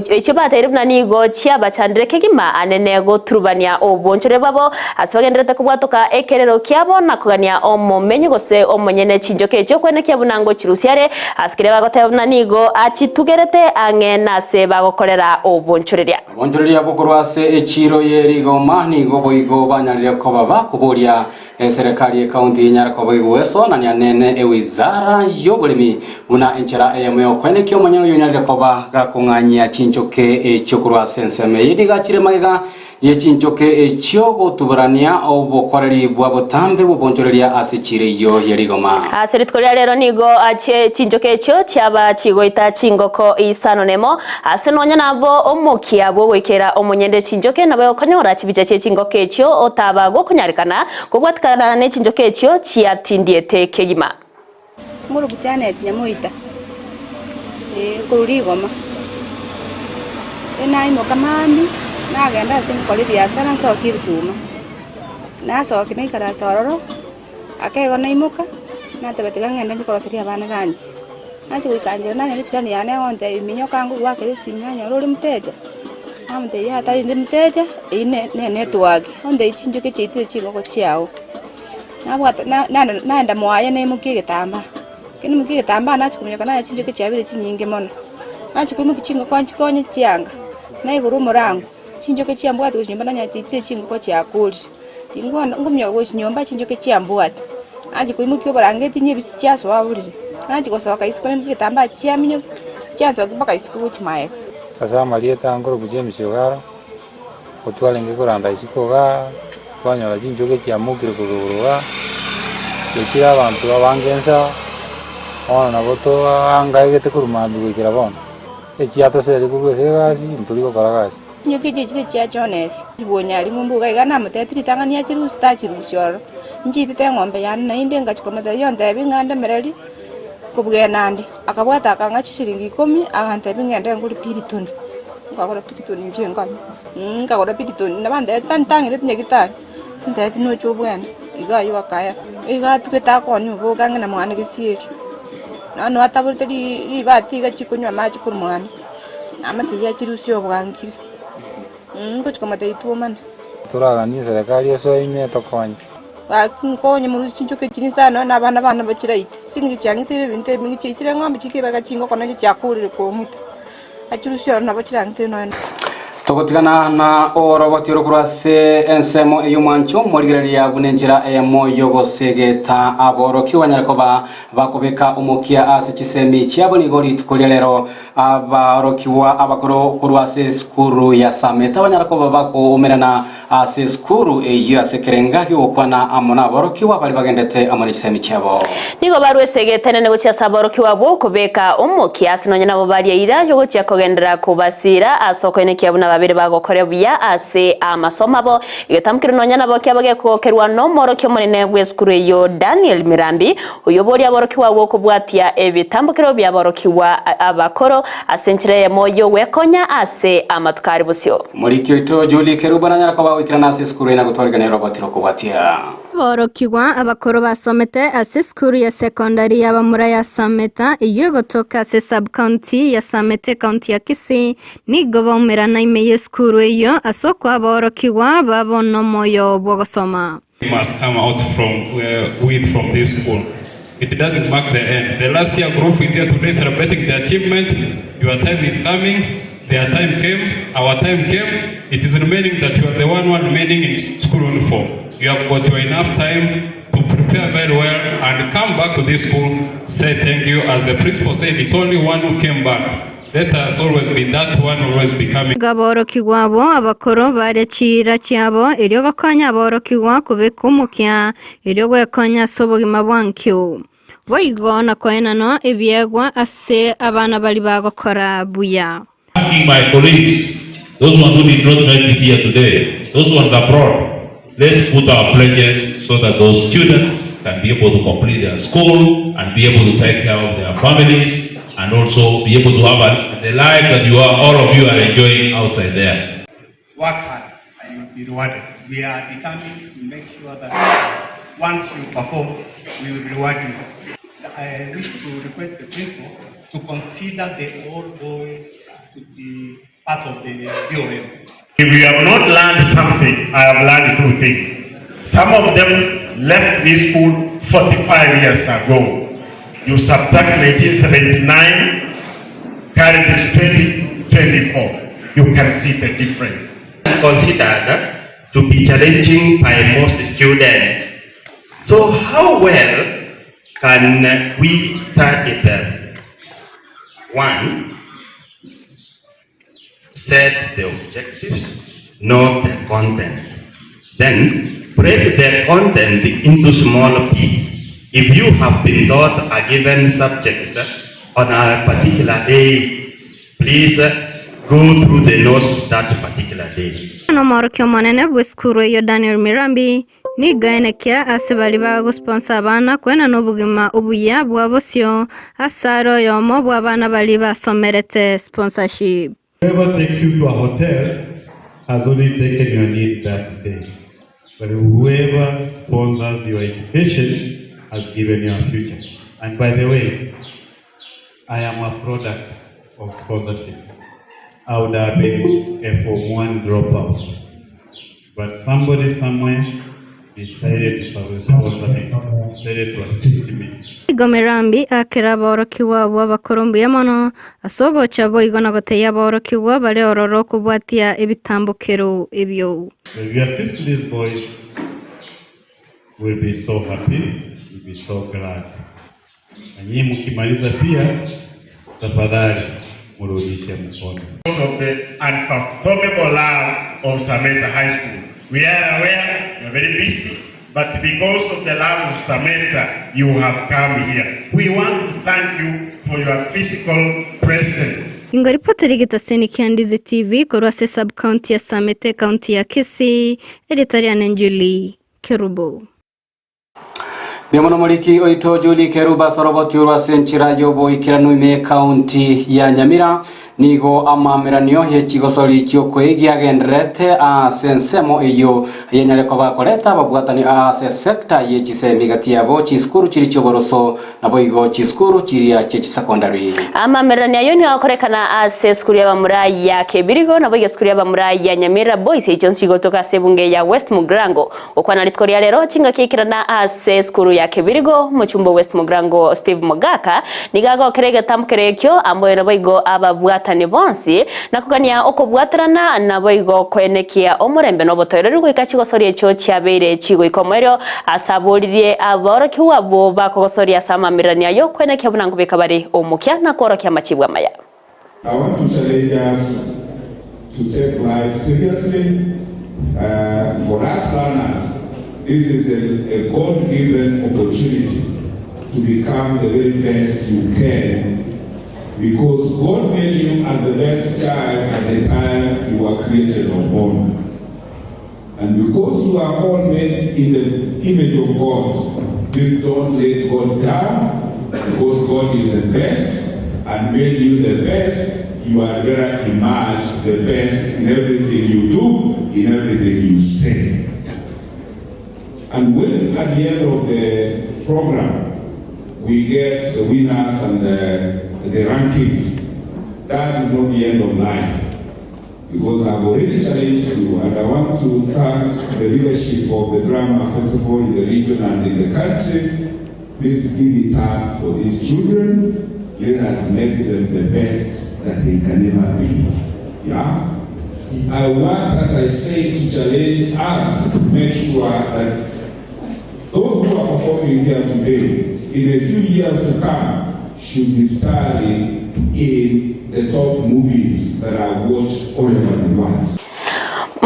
echio bateire buna nigo chiabachandire kegima anene goturubania obonchoreria bwabo ase bagendererete kobwatoka ekerero kiabo na kogania omomenyi gose omonyene chinchoke echio kwenekia buna ngochirusia are ase keria bagoteba buna nigo achitugerete ang'e nase bagokorera obonchoreria. Obonchoreria bokorwa ase echiiro ye rigoma nigo boigo banyarire koba bakoboria Eserekari y'Ekaunti enyare koba egwesonania nene ewizara y'oboremi buna enchera eyemo y'okoenekia omonyene oyio onyarire koba gakong'anyia chinchoke echio korwa ase ensemo eye nigo achire magega ye chinchoke echio gotuborania obokoreri bwa botambe bw'obonchoreria ase chiira eyio ye rigoma. Ase rituko ria rero nigo chinchoke echio chiaba chigoita chingoko isano nemo, Ase nonya nabo omokia bw'ogoikera omonyende chinchoke nabo okonyora chibicha chie chingoko echio otaba gokonyarekana kobwatikana ne chinchoke echio chiatindiete kegima. Ngorobu Janet Nyamoita, ee nkorwa rigoma. Naimoka mambia, nagenda ase ngokora ebiasara nsokie ebituma, nasokia naikaransa ororo. Ake igo naimoka, nateba tiga ng'ende nchie koroseria abana lunch. Nachia goika nchera nanyora echirani yane egontebia minyoka ngogoakera esimi nanyora ore mteja, namotebia yaya tari inde mteja, eywo ne ne network, ontebia chinchoke chiaitire chingoko chiago. Nabwata na naenda naenda mwaye naimokia egetambaa, ekero naimokia egetambaa nachia kominyoka nanyora chinchoke chiabeire chinyinge mono. Nachia koimokia chingoko nchikonye chianga, naigora omorango. Chinchoke chiambwate gochia nyomba nonya chiaitire chingoko chiakorire. Tingwana nkominyoka gochia nyomba chinchoke chiambwate. Nachia koimokia oborangeti nyebisi chiasoa borere. Nachia gosoka isiko naimokia egetambaa chiaminyoka, chiansokia mpaka isiko gochia magega. Ase amarieta nkorokwa James Ogaro, otwarenge koranda isiko igaa, twanyora chinchoke chiamokire korwa igoro igaa, chiaitire abanto abange inse, bono nabo toangaegete korwa mambia goikera bono. Echiatoseria korwa ase egasi, ntori gokora gasi. Chinyoki echi chire chia Jones, Bwonyari ng'umbu iga iga namotebeti ritang'ani achirusie tachirusia ororo. Nchiitete eng'ombe yane naende ngachia komotebia ontebie ng'a ndemereri kobwena ande. Akabwata akang'a chishiringi ikomi agantebia ng'ende ngore Piriton. Nkagora Piriton inche nkanywa, nkagora Piriton nabo antebeti tantang'ereti nyagitari, antebeti noche obwene. Iga aywo akaera. Iga atugete akonya oboke ang'e na mwane gesieri. Nonye ataborete ribati iga chikonywa amache korwa mwane. Namotebia achirusie obwangire, ngochia komotebia twomane. Toraganie eserekari esoe ime etokonye. Gaki nkonye morusie chinchoki echi inse nonya na abana bane bachiraite. Ching'iti chiang'iteire ebinto ebinge chiaitire eng'ombe chikebeka chingoko nacho chiakorire kong'ita. Achirusie ororo nabo chirang'ite nonya. Togotigana na oroboti oro korwa ase ensemo ey'omwancho, morigereria buna enchera eyemo y'ogosegeta aborokigwa banyare koba bakobeka omokia ase chisemi chiabo nigo rituko ria rero Abaorokigwa abakoro korwa ase esukuru ya Sameta banyara koba bakoumerana ase esukuru eyio ase ekerenga gi'ogokwana amo naborokigwa baria bagendete amo ne chisemi chiabo. Nigo barue ase egetenene gochia ase aborokigwa abwo kobeka omokia ase nonya nabo baria eira y'ogochia kogenderera kobasiira ase okoenekia buna babere bagokore buya ase amasomo abo. Egetamkero nonya nabo kiaba gekogokerwa nomworokia omonene bw'esukuru eyio Daniel Mirambi, Oyoboria aborokigwa agwo kobwatia ebitambokero bi'aborokigwa abakoro ase enchera eyemo y'ogwekonya ase amatuko are bosio. Omoriki oito Julie Kerubo nanyare koba goikerana ase esukuru eye na gotwarigania oroboti rokobwatia. Aborokigwa abakoro basomete ase esukuru ya sekondari y'abamura ya Sameta eyio egotoka ase sub-county ya Sameta ekaunti ya Kisii nigo baumerana ime y'esukuru eyio ase okoa aborokigwa babo nomoyo bw'ogosoma. Must come out from uh, with from this school. It doesn't mark the end. The last year group is here today celebrating the achievement. Your time is coming. Their time came. Our time came. It is remaining that you are the one who are remaining in school uniform. You have got your enough time to prepare very well and come back to this school. Say thank you. As the principal said, it's only one who came back. Let us always be that one always be coming. Iga aborokigwa abwo abakoro baria chiira chiabo, erio gokonya aborokigwa kobeka omokia, erio gwekonya ase obogima bwa nkio. Boigo na koenanwa ebiegwa ase abana baria bagokora buya. Asking my colleagues, those ones who did not make it here today, those ones abroad, let's put our pledges so that those students can be able to complete their school and be able to take care of their families. and also be able to have a, the life that you are, all of you are enjoying outside there. Work hard and you'll be rewarded. We are determined to make sure that once you perform, we will reward you. I wish to request the principal to consider the old boys to be part of the BOM. If you have not learned something, I have learned two things. Some of them left this school 45 years ago. You subtract 1979, carry this 2024. You can see the difference. Considered to be challenging by most students. So how well can we study them? One, set the objectives, not the content. Then break the content into small bits. If you have been taught a given subject on a particular day, please go through the notes that particular day. Nomorokia omonene bw'esukuru eyio Daniel Mirambi nigo aenekia ase baria bagosponsor abana koenana obogima obuya bwa bosio ase are oyomo bwa abana baria basomerete sponsorship. Whoever takes you to a hotel has only taken your need that day. But whoever sponsors your education has given you a future. And by the way, I am a product of sponsorship. I would have been a Form 1 dropout. But somebody somewhere decided to sponsor me, decided to assist me. Igo Mirambi akera aborokigwa abwo abakoro mbuya mono ase ogocha boigo na gotebia aborokigwa bare ororo kobwatia ebitambokero ebio. So if you assist these boys, we'll be so happy, we'll be so glad. Na nyinyi mkimaliza pia, tafadhali mrudishe mkono. Of the unfathomable love of Sameta High School. We are aware you are very busy, but because of the love of Sameta, you have come here. We want to thank you for your physical presence. Ingo ripoti rigitasini kia Ndizi TV korwa ase sub county ya Samete county ya Kisii eritariane Julie Kerubo. Nĩomono mũriki oitũ Julie Keruba soroboti rwa senchira yoboikeranu ime county ya Nyamira nigo amameranio yechigosori chiokweigia genderete ase ensemo eyo yenyare koba koreta ababwatani ase sector yechisemi gati yabo chisukuru chiri chioboroso nabo igo chisukuru chiria chechisecondary. Amamerani ayo niyo akorekana ase sukuru y'abamura ya Kebirigo nabo iyo sukuru y'abamura ya Nyamira Boys echo nsigotoka ase bunge ya West Mugrango okwana ritko ria rero chinga kikirana ase sukuru ya Kebirigo muchumbo West Mugrango Steve Mogaka nigago kerege tamkerekyo amboyo nabo igo ababwatani bonsi nakugania okobwaterana nabo igo kwenekia omurembe nobotoereru goika chigosori echo chiabeire chigoika omwerio asaboririe aborokiwa abo bakogosoria ase amamerani ayo kwenekia buna ngobeka bari omokia na kworokia machibwa maya. I want to challenge us to take life seriously. For us learners, this is a God-given opportunity to become the very best you can, because God made you as the best child at the time you were created or born. And because you are all made in the image of God, please don't let God down, because God is the best and made you the best. You are gonna emerge the best in everything you do, in everything you say. And when at the end of the program, we get the winners and the rankings, that is not the end of life. Because I've already challenged you, and I want to thank the leadership of the Drama Festival in the region and in the country. Please give it up for these children. Let us make them the best that they can ever be. Yeah? I want, as I say, to challenge us to make sure that those who are performing here today, in a few years to come, should be starring in the top movies that are watched all over the world.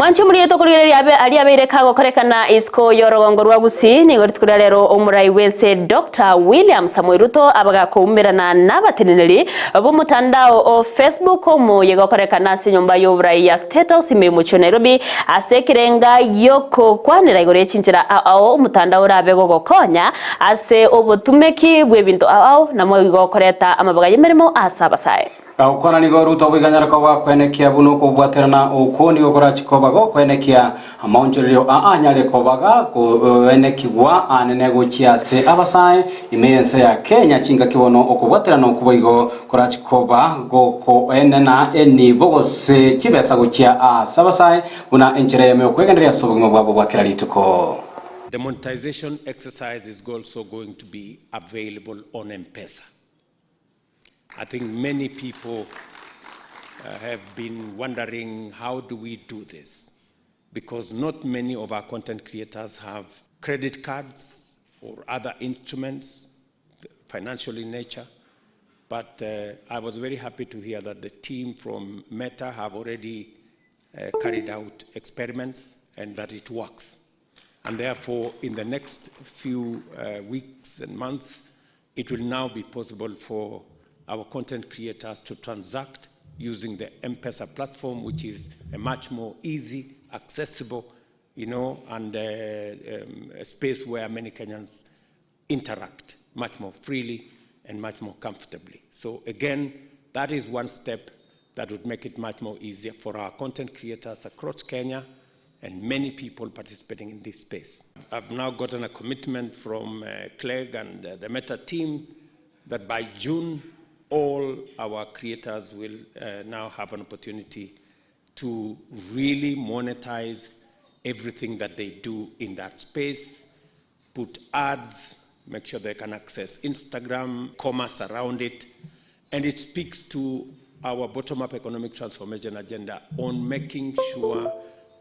Mwanche omorieto okorigereria abe aria abeire kagokorekana isiko y'orogongo rwa Gusii nigo rituko ria rero omorai bw'ense Doctor William Samoei Ruto abagakoumerana nabateneneri b'omotandao o Facebook omoyega okorekana ase enyomba y'oborai ya State House ime y'omochie o Nairobi ase ekerenga gi'okokwanera igoro ye chinchera ao ao omotandao orabe gogokonya ase obotumeki bw'ebinto ao ao namoigo koreta amabaga y'emeremo ase abasae. Gokwana nigo Ruto boiganyare koba kwenekia buna okobwaterana okwo nigo korachi koba gokwenekia amaonchorerio aa anyare koba gakoenekigwa anene gochia ase abasae ime y'ense ya Kenya chingaki bono okobwaterana okwo boigo korachi koba gokoenena enibo gose chibesa gochia ase abasae buna enchera eyemo yokwegendereria ase obogima bwabo bwa kera rituko. The monetization exercise is also going to be available on M-Pesa. I think many people have been wondering how do we do this? Because not many of our content creators have credit cards or other instruments, financial in nature. But I was very happy to hear that the team from Meta have already carried out experiments and that it works. And therefore, in the next few weeks and months, it will now be possible for our content creators to transact using the M-Pesa platform, which is a much more easy, accessible, and a space where many Kenyans interact much more freely and much more comfortably. So again, that is one step that would make it much more easier for our content creators across Kenya and many people participating in this space. I've now gotten a commitment from Clegg and the Meta team that by June, all our creators will now have an opportunity to really monetize everything that they do in that space, put ads, make sure they can access Instagram, commerce around it. And it speaks to our bottom-up economic transformation agenda on making sure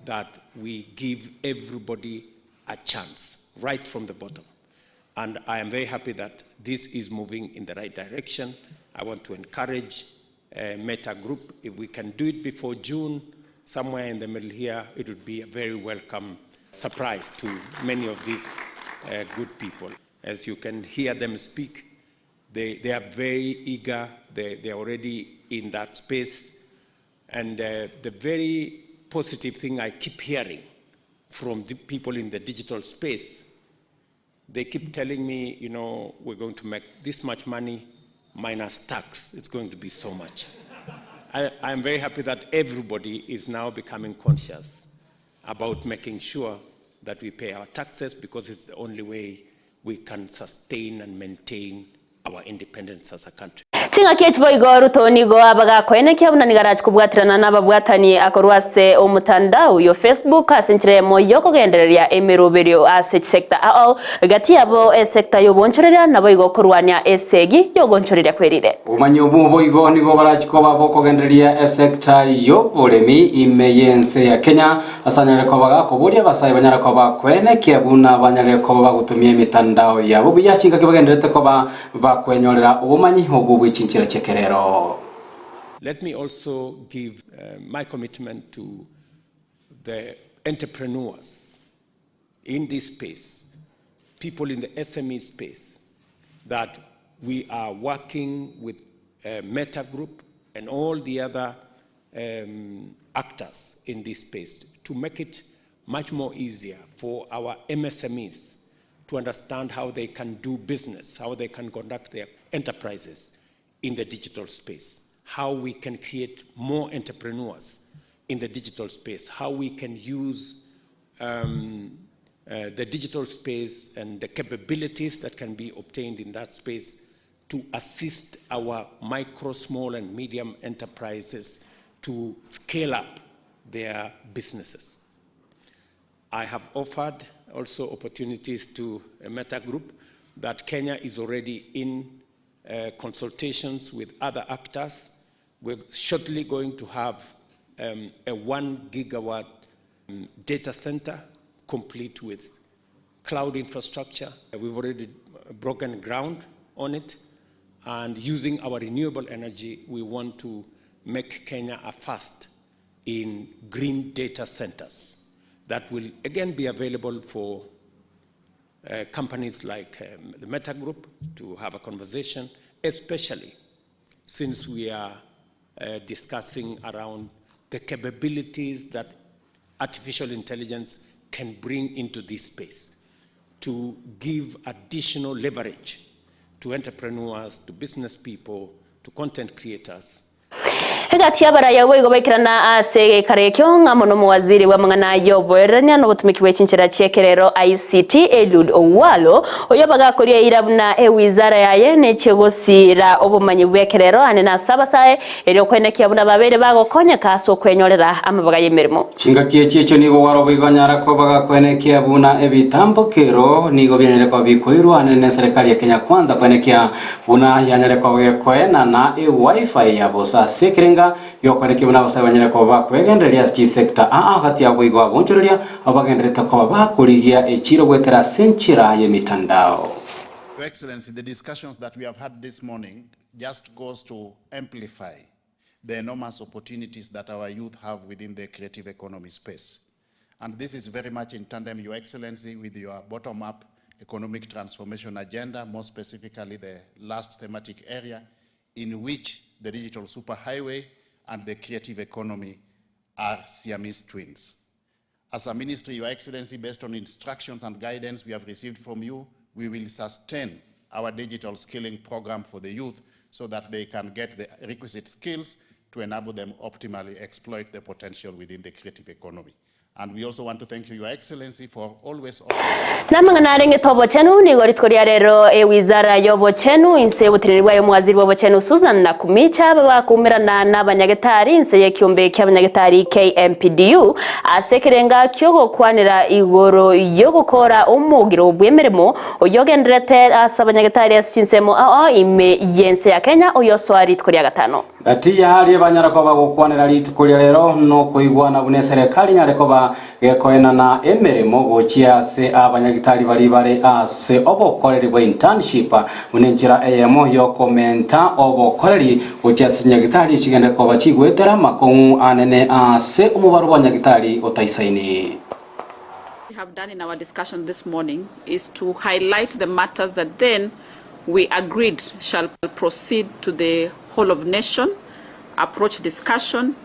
that we give everybody a chance right from the bottom. And I am very happy that this is moving in the right direction. I want to encourage Meta Group. If we can do it before June, somewhere in the middle here, it would be a very welcome surprise to many of these good people. As you can hear them speak, they are very eager. They are already in that space. And the very positive thing I keep hearing from the people in the digital space, they keep telling me, we're going to make this much money minus tax. It's going to be so much. I'm very happy that everybody is now becoming conscious about making sure that we pay our taxes, because it's the only way we can sustain and maintain our independence as a country. Ching'aki echiboigo Ruto nigo abagakoenekia buna nigarachi kobwaterana n'ababwatani akorwa ase omotandao yo Facebook ase enchera emo yokogendereria emeroberio ase chisector ao gati yabo esector y'obonchoreria nabo igo korwania esegi y'obonchoreria kwerire. Obumanyi obu boigo nigo barachi koba bokogendereria esector y'oboremi ime y'ense ya Kenya ase anyare koba gakoboria abasae banyare koba kwenekia buna banyare koba bagotumia emitandao yabo buya chingaki bagenderete koba bakwenyorera obumanyi obu bw'echinchera chi'ekerero. Let me also give my commitment to the entrepreneurs in this space, people in the SME space, that we are working with Meta Group and all the other actors in this space to make it much more easier for our MSMEs to understand how they can do business, how they can conduct their enterprises in the digital space, how we can create more entrepreneurs in the digital space, how we can use the digital space and the capabilities that can be obtained in that space to assist our micro, small, and medium enterprises to scale up their businesses. I have offered also opportunities to a Meta Group that Kenya is already in consultations with other actors. We're shortly going to have a 1 gigawatt data center complete with cloud infrastructure. We've already broken ground on it, and using our renewable energy, we want to make Kenya a first in green data centers that will again be available for uh, companies like um, the Meta Group to have a conversation, especially since we are uh, discussing around the capabilities that artificial intelligence can bring into this space to give additional leverage to entrepreneurs, to business people, to content creators. Egati y'abaraya boigo baikerana ase egeikaro ekio ng'a mono omowaziri bw'amang'ana y'oboererania na obotumiki bwe chinchera chi'ekerero ICT Eliud Owalo oyo bagakoria eira buna ewizara yaye nechie gosiira obomanyi bw'ekerero ane nase abasae erio okwenekia buna babeire bagokonyeka ase okwenyorera amabaga y'emeremo. Chingaki echi echio nigo gwarobwo igonyara koba gakwenekia buna ebitambokero nigo bianyare koba bikoirwa ane neserekari ya Kenya Kwanza kwenekia Buna yanyare koba gekoenana eWi-Fi ya bosa ase ekerenga gi'okoenekia buna abasae banyare koba bakwegendereria ase chisector aa gati yabo igo abonchoreria abwo bagendererete koba bakorigia echiro goetera ase enchera y'emitandao. Your Excellency, the discussions that we have had this morning just goes to amplify the enormous opportunities that our youth have within the creative economy space. And this is very much in tandem, Your Excellency, with your bottom-up economic transformation agenda, more specifically the last thematic area in which the digital superhighway and the creative economy are Siamese twins. As a ministry, Your Excellency, based on instructions and guidance we have received from you, we will sustain our digital skilling program for the youth so that they can get the requisite skills to enable them optimally exploit the potential within the creative economy. And we also want to thank you, Your Excellency, for always Namang'ana arengete obochenu nigo rituko ria rero ewizara y'obochenu inse y'oboteneneri bwaye omwaziri bw'obochenu Susan Nakhumicha aba bakoumerana n'abanyagetari inse y'ekiombe ki'abanyagetari KMPDU ase ekerenga ki'ogokwanera igoro y'ogokora omogiro bw'emeremo oyio ogendererete ase abanyagetari ase chinsemo ao ime y'ense ya Kenya oyosoa rituko ria gatano. Gati y'aria banyare koba gokwanera rituko ria rero nokoigwana buna eserekari enyare koba gekoenana emeremo gochia ase abanyagitari baria bare ase obokoreri bwa internship buna enchera eyemo yokomenta obokoreri gochia ase chinyagitari echigende koba chigoetera amakong'u anene ase omobaro bw'anyagitari otaisaini. We have done in our discussion this morning is to highlight the matters that then we agreed shall proceed to the whole of nation approach discussion.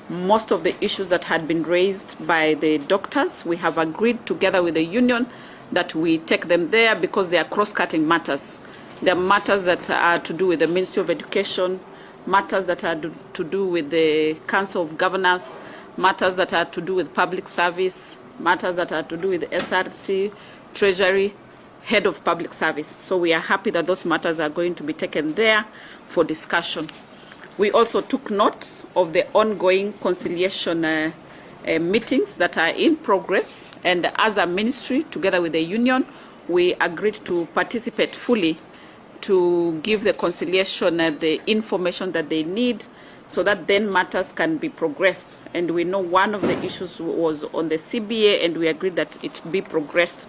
Most of the issues that had been raised by the doctors, we have agreed together with the union that we take them there because they are cross-cutting matters. They are matters that are to do with the Ministry of Education, matters that are to do with the Council of Governors, matters that are to do with public service, matters that are to do with SRC, Treasury, Head of Public Service. So we are happy that those matters are going to be taken there for discussion. We also took note of the ongoing conciliation uh, uh, meetings that are in progress, and as a ministry, together with the union, we agreed to participate fully to give the conciliation uh, the information that they need so that then matters can be progressed. And we know one of the issues was on the CBA, and we agreed that it be progressed.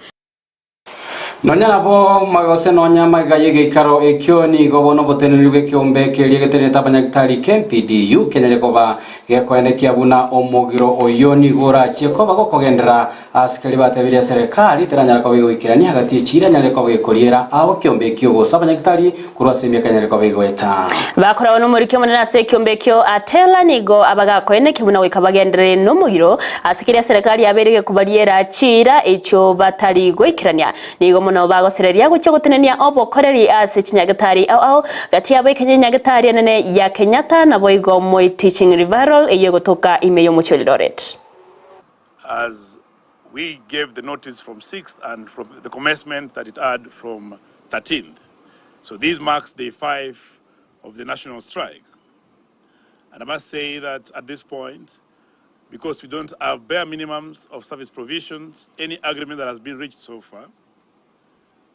Nonya nabo, gose nonya magega y'egeikaro ekio nigo bono oboteneneri bw'ekeombe keria getenenete abanyagitari KMPDU kenyare koba gekoenekia buna omogiro oyio nigo orachie koba gokogenderera ase keria batebirie eserekari teranyare koba egoikerania gati echiira enyare koba gekoriera ao ekeombe ekio gose abanyagitari korwa ase emiaka enyare koba egoeta. Bakoragwa nomoriki omonene ase ekeombe ekio Atela nigo abagakoenekia buna goika bagenderere nomogiro ase keria eserekari yabeire gekobariera chiira echio batari goikerania. Nigo mono bagosereria gochia gotenenia obokoreri ase chinyagetari ao ao gati yabo ekenya enyagetari enene ya Kenyatta naboigo Moi Teaching Referral eyio egotoka ime y'omochie o Eldoret. As we gave the notice from 6th and from the commencement that it had from 13th. So this marks day 5 of the national strike. And I must say that at this point, because we don't have bare minimums of service provisions, any agreement that has been reached so far,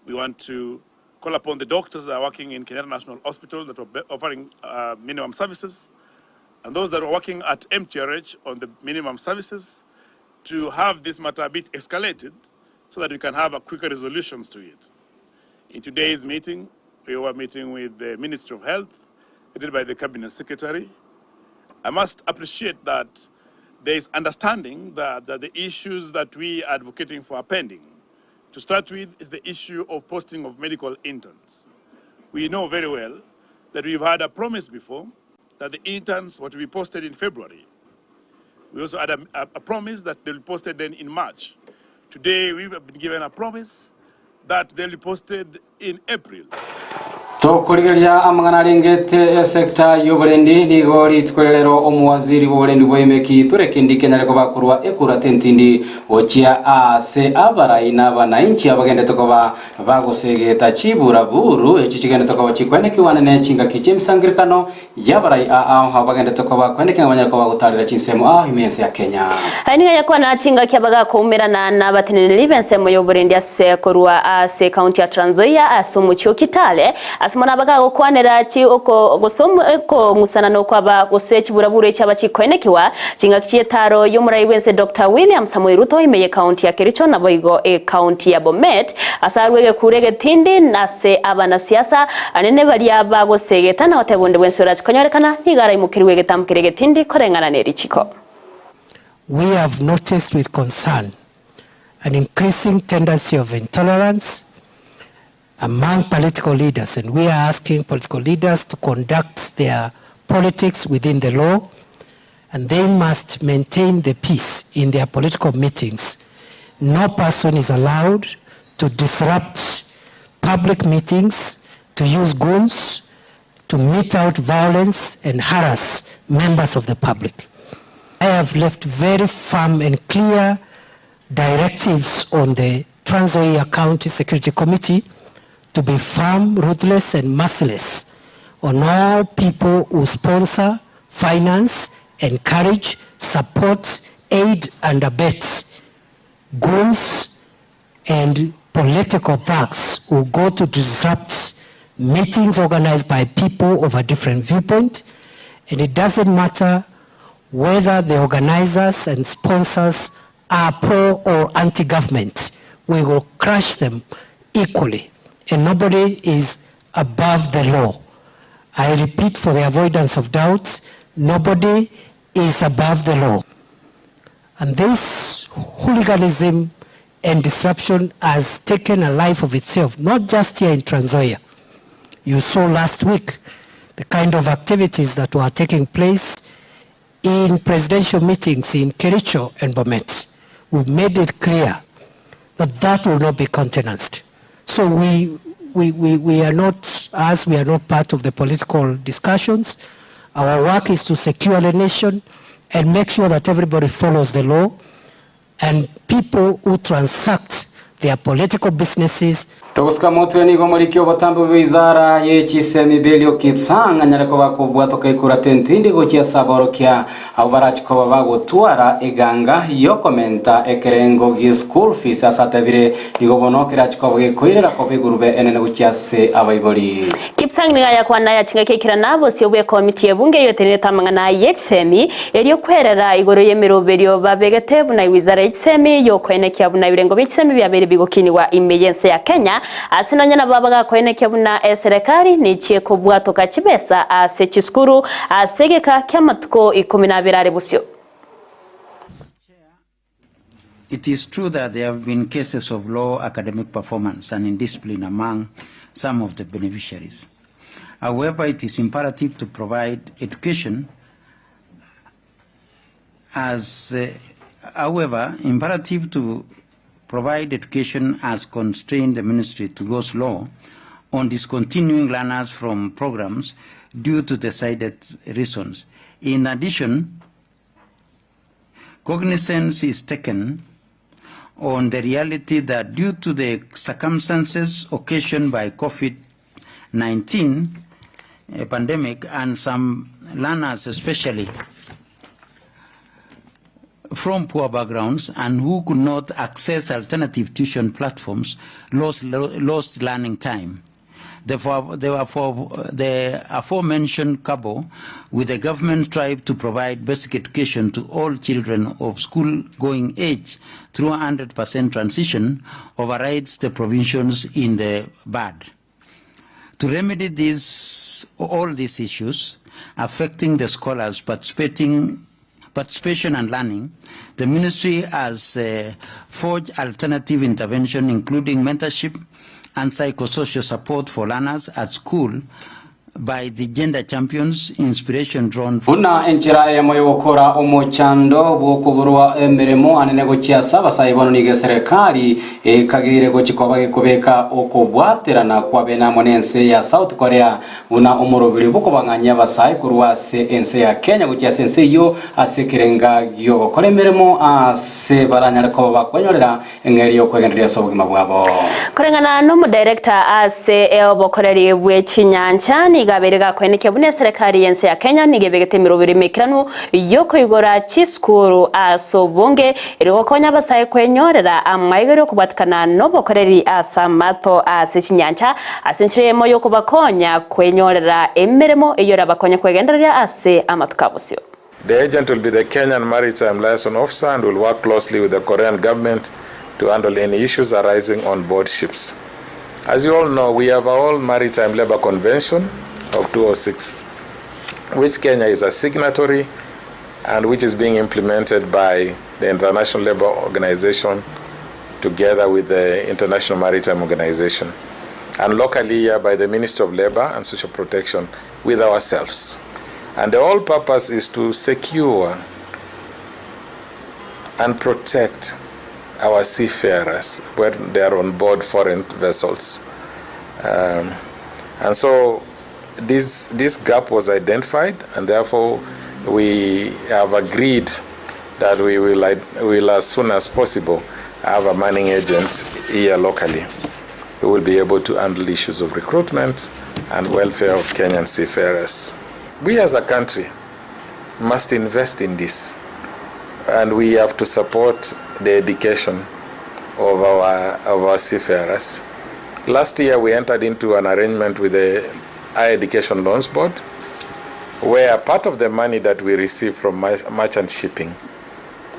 we want to call upon the doctors that are working in Kenyatta National Hospital that are offering uh, minimum services, and those that are working at MTRH on the minimum services, to have this matter a bit escalated so that we can have a quicker resolutions to it. In today's meeting, we were meeting with the Ministry of Health, led by the Cabinet Secretary. I must appreciate that There is understanding that, that the issues that we are advocating for are pending. To start with is the issue of posting of medical interns. We know very well that we've had a promise before that the interns were to be posted in February. We also had a, a, a promise that they'll be posted then in March. Today we have been given a promise that they'll be posted in April. Tokorigereria amang'ana arengete esecta y'oborendi nigo rituko ria rero omowaziri bw'oborendi bwa Emeki Kithure Kindiki anyare koba akorwa ekura tentindi gochia ase abarai na abanainchi abagendete koba bagosegeta chiburaburu echio chigendete koba chikoenekiwa nene chingaki chi'emisangererekano Y'abarai aa ao bagendete koba kwendekia ng'a banyare koba gotaarera chinsemo ao ime y'ense ya Kenya. Aya nigo yakwana chingaki abagakoumerana nabateneneri b'ensemo y'oborendi ase korwa ase ekaunti ya Trans Nzoia ase omochie o Kitale ase mono abagagokwanera chi oko gose okong'usana nokwaba gose chiburaburu echiaba chikoenekiwa chingaki chi'etaro y'omorai bw'ense Doctor William Samoei Ruto ime y'ekaunti ya Kericho naboigo ekaunti ya Bomet ase arwe egekuro egetindi ase abanasiasa Anene baria bagosegeta na goteba onde bwensi orache konyorekana, nigo araimokerigwe egetambo keria egetindi koreng'ana ne richiko. We have noticed with concern an increasing tendency of intolerance among political leaders and we are asking political leaders to conduct their politics within the law and they must maintain the peace in their political meetings. No person is allowed to disrupt public meetings, to use goons, to mete out violence and harass members of the public. I have left very firm and clear directives on the Trans Nzoia County Security Committee to be firm, ruthless and merciless on all people who sponsor, finance, encourage, support, aid and abet goons and political thugs who go to disrupt meetings organized by people of a different viewpoint. And it doesn't matter whether the organizers and sponsors are pro or anti-government. We will crush them equally. And nobody is above the law. I repeat for the avoidance of doubts, nobody is above the law. And this hooliganism and disruption has taken a life of itself, not just here in Trans Nzoia. You saw last week the kind of activities that were taking place in presidential meetings in Kericho and Bomet. We made it clear that that will not be countenanced. So we, we, we, we are not, as we are not part of the political discussions, our work is to secure the nation and make sure that everybody follows the law and people who transact their political businesses. Togosika motwe nigo omoriki obotambe bw'eizara ye chisemi Belio Kipsang anyare koba akobwatoka ekurata entindi gochia ase aborokia abwo barachi koba bagotwara eganga yokomenta ekerengo gie school fees ase atebire nigo bono kerachi koba gekoirera koba egurube enene gochia ase abaibori. Kipsang nigo ayakwana aya chingaki ekirana bosio bw'ekomiti y'ebunge eyotenerete amang'ana ye chisemi erio kwerera igoro y'emeroberio babegete buna ewizara ye chisemi y'okoenekia buna ebirengo bie chisemi biabeire bigokinigwa ime y'ense ya Kenya ase nonya nabo abagakoenekia buna eserekari nechie kobwatoka chibesa ase chisukuru ase egeka ki'amatuko ikomi na abere are bosio. It is true that there have been cases of low academic performance and indiscipline among some of the beneficiaries. However, it is imperative to provide education as, uh, however, imperative to provide education has constrained the ministry to go slow on discontinuing learners from programs due to the cited reasons. In addition, cognizance is taken on the reality that due to the circumstances occasioned by COVID-19 eh, pandemic and some learners especially from poor backgrounds and who could not access alternative tuition platforms lost, lost learning time. Therefore, the aforementioned couple with the government tried to provide basic education to all children of school-going age through 100% transition overrides the provisions in the BAD. To remedy this, all these issues affecting the scholars participating, participation and learning, the ministry has uh, forged alternative intervention including mentorship and psychosocial support for learners at school by the Gender Champions Inspiration drawn Buna enchera eyemo y'ogokora omochando bw'okoborwa emeremo anene gochia ase abasae bono nigo eserekari ekageire gochia koba gekobeka okobwaterana kw'abene amo n'ense ya South Korea buna omoroberi bw'okobang'anyia abasae korwa ase ense ya Kenya gochia ase ense eyio ase ekerenga gi'ogokora emeremo ase baranyare koba bakwenyorera Eng'eria y'okwegendereria ase obogima bwabo. Koreng'ana n'omodirector ase obokoreri bwe chinyancha nigo abeire gakoenekia buna eserekari y'ense ya Kenya nigo ebegete emeroberi emeikeranu y'okoigora chisukuru ase obonge erio gokonya abasae kwenyorera amaiga okobwatikana n'obokoreri ase amato ase chinyancha ase enchera eyemo y'okobakonya kwenyorera emeremo eyio erabakonye kwegendereria ase amatuko abosio. The agent will be the Kenyan Maritime Liaison Officer and will work closely with the Korean government to handle any issues arising on board ships. As you all know, we have our own Maritime Labour Convention of 2006, which Kenya is a signatory and which is being implemented by the International Labour Organization together with the International Maritime Organization, and locally here by the Ministry of Labour and Social Protection with ourselves. And the whole purpose is to secure and protect our seafarers when they are on board foreign vessels. Um, and so this, this gap was identified, and therefore we have agreed that we will, will as soon as possible have a manning agent here locally who will be able to handle issues of recruitment and welfare of Kenyan seafarers. We as a country must invest in this and we have to support the education of our, of our seafarers. Last year we entered into an arrangement with the Higher Education Loans Board where part of the money that we receive from merchant shipping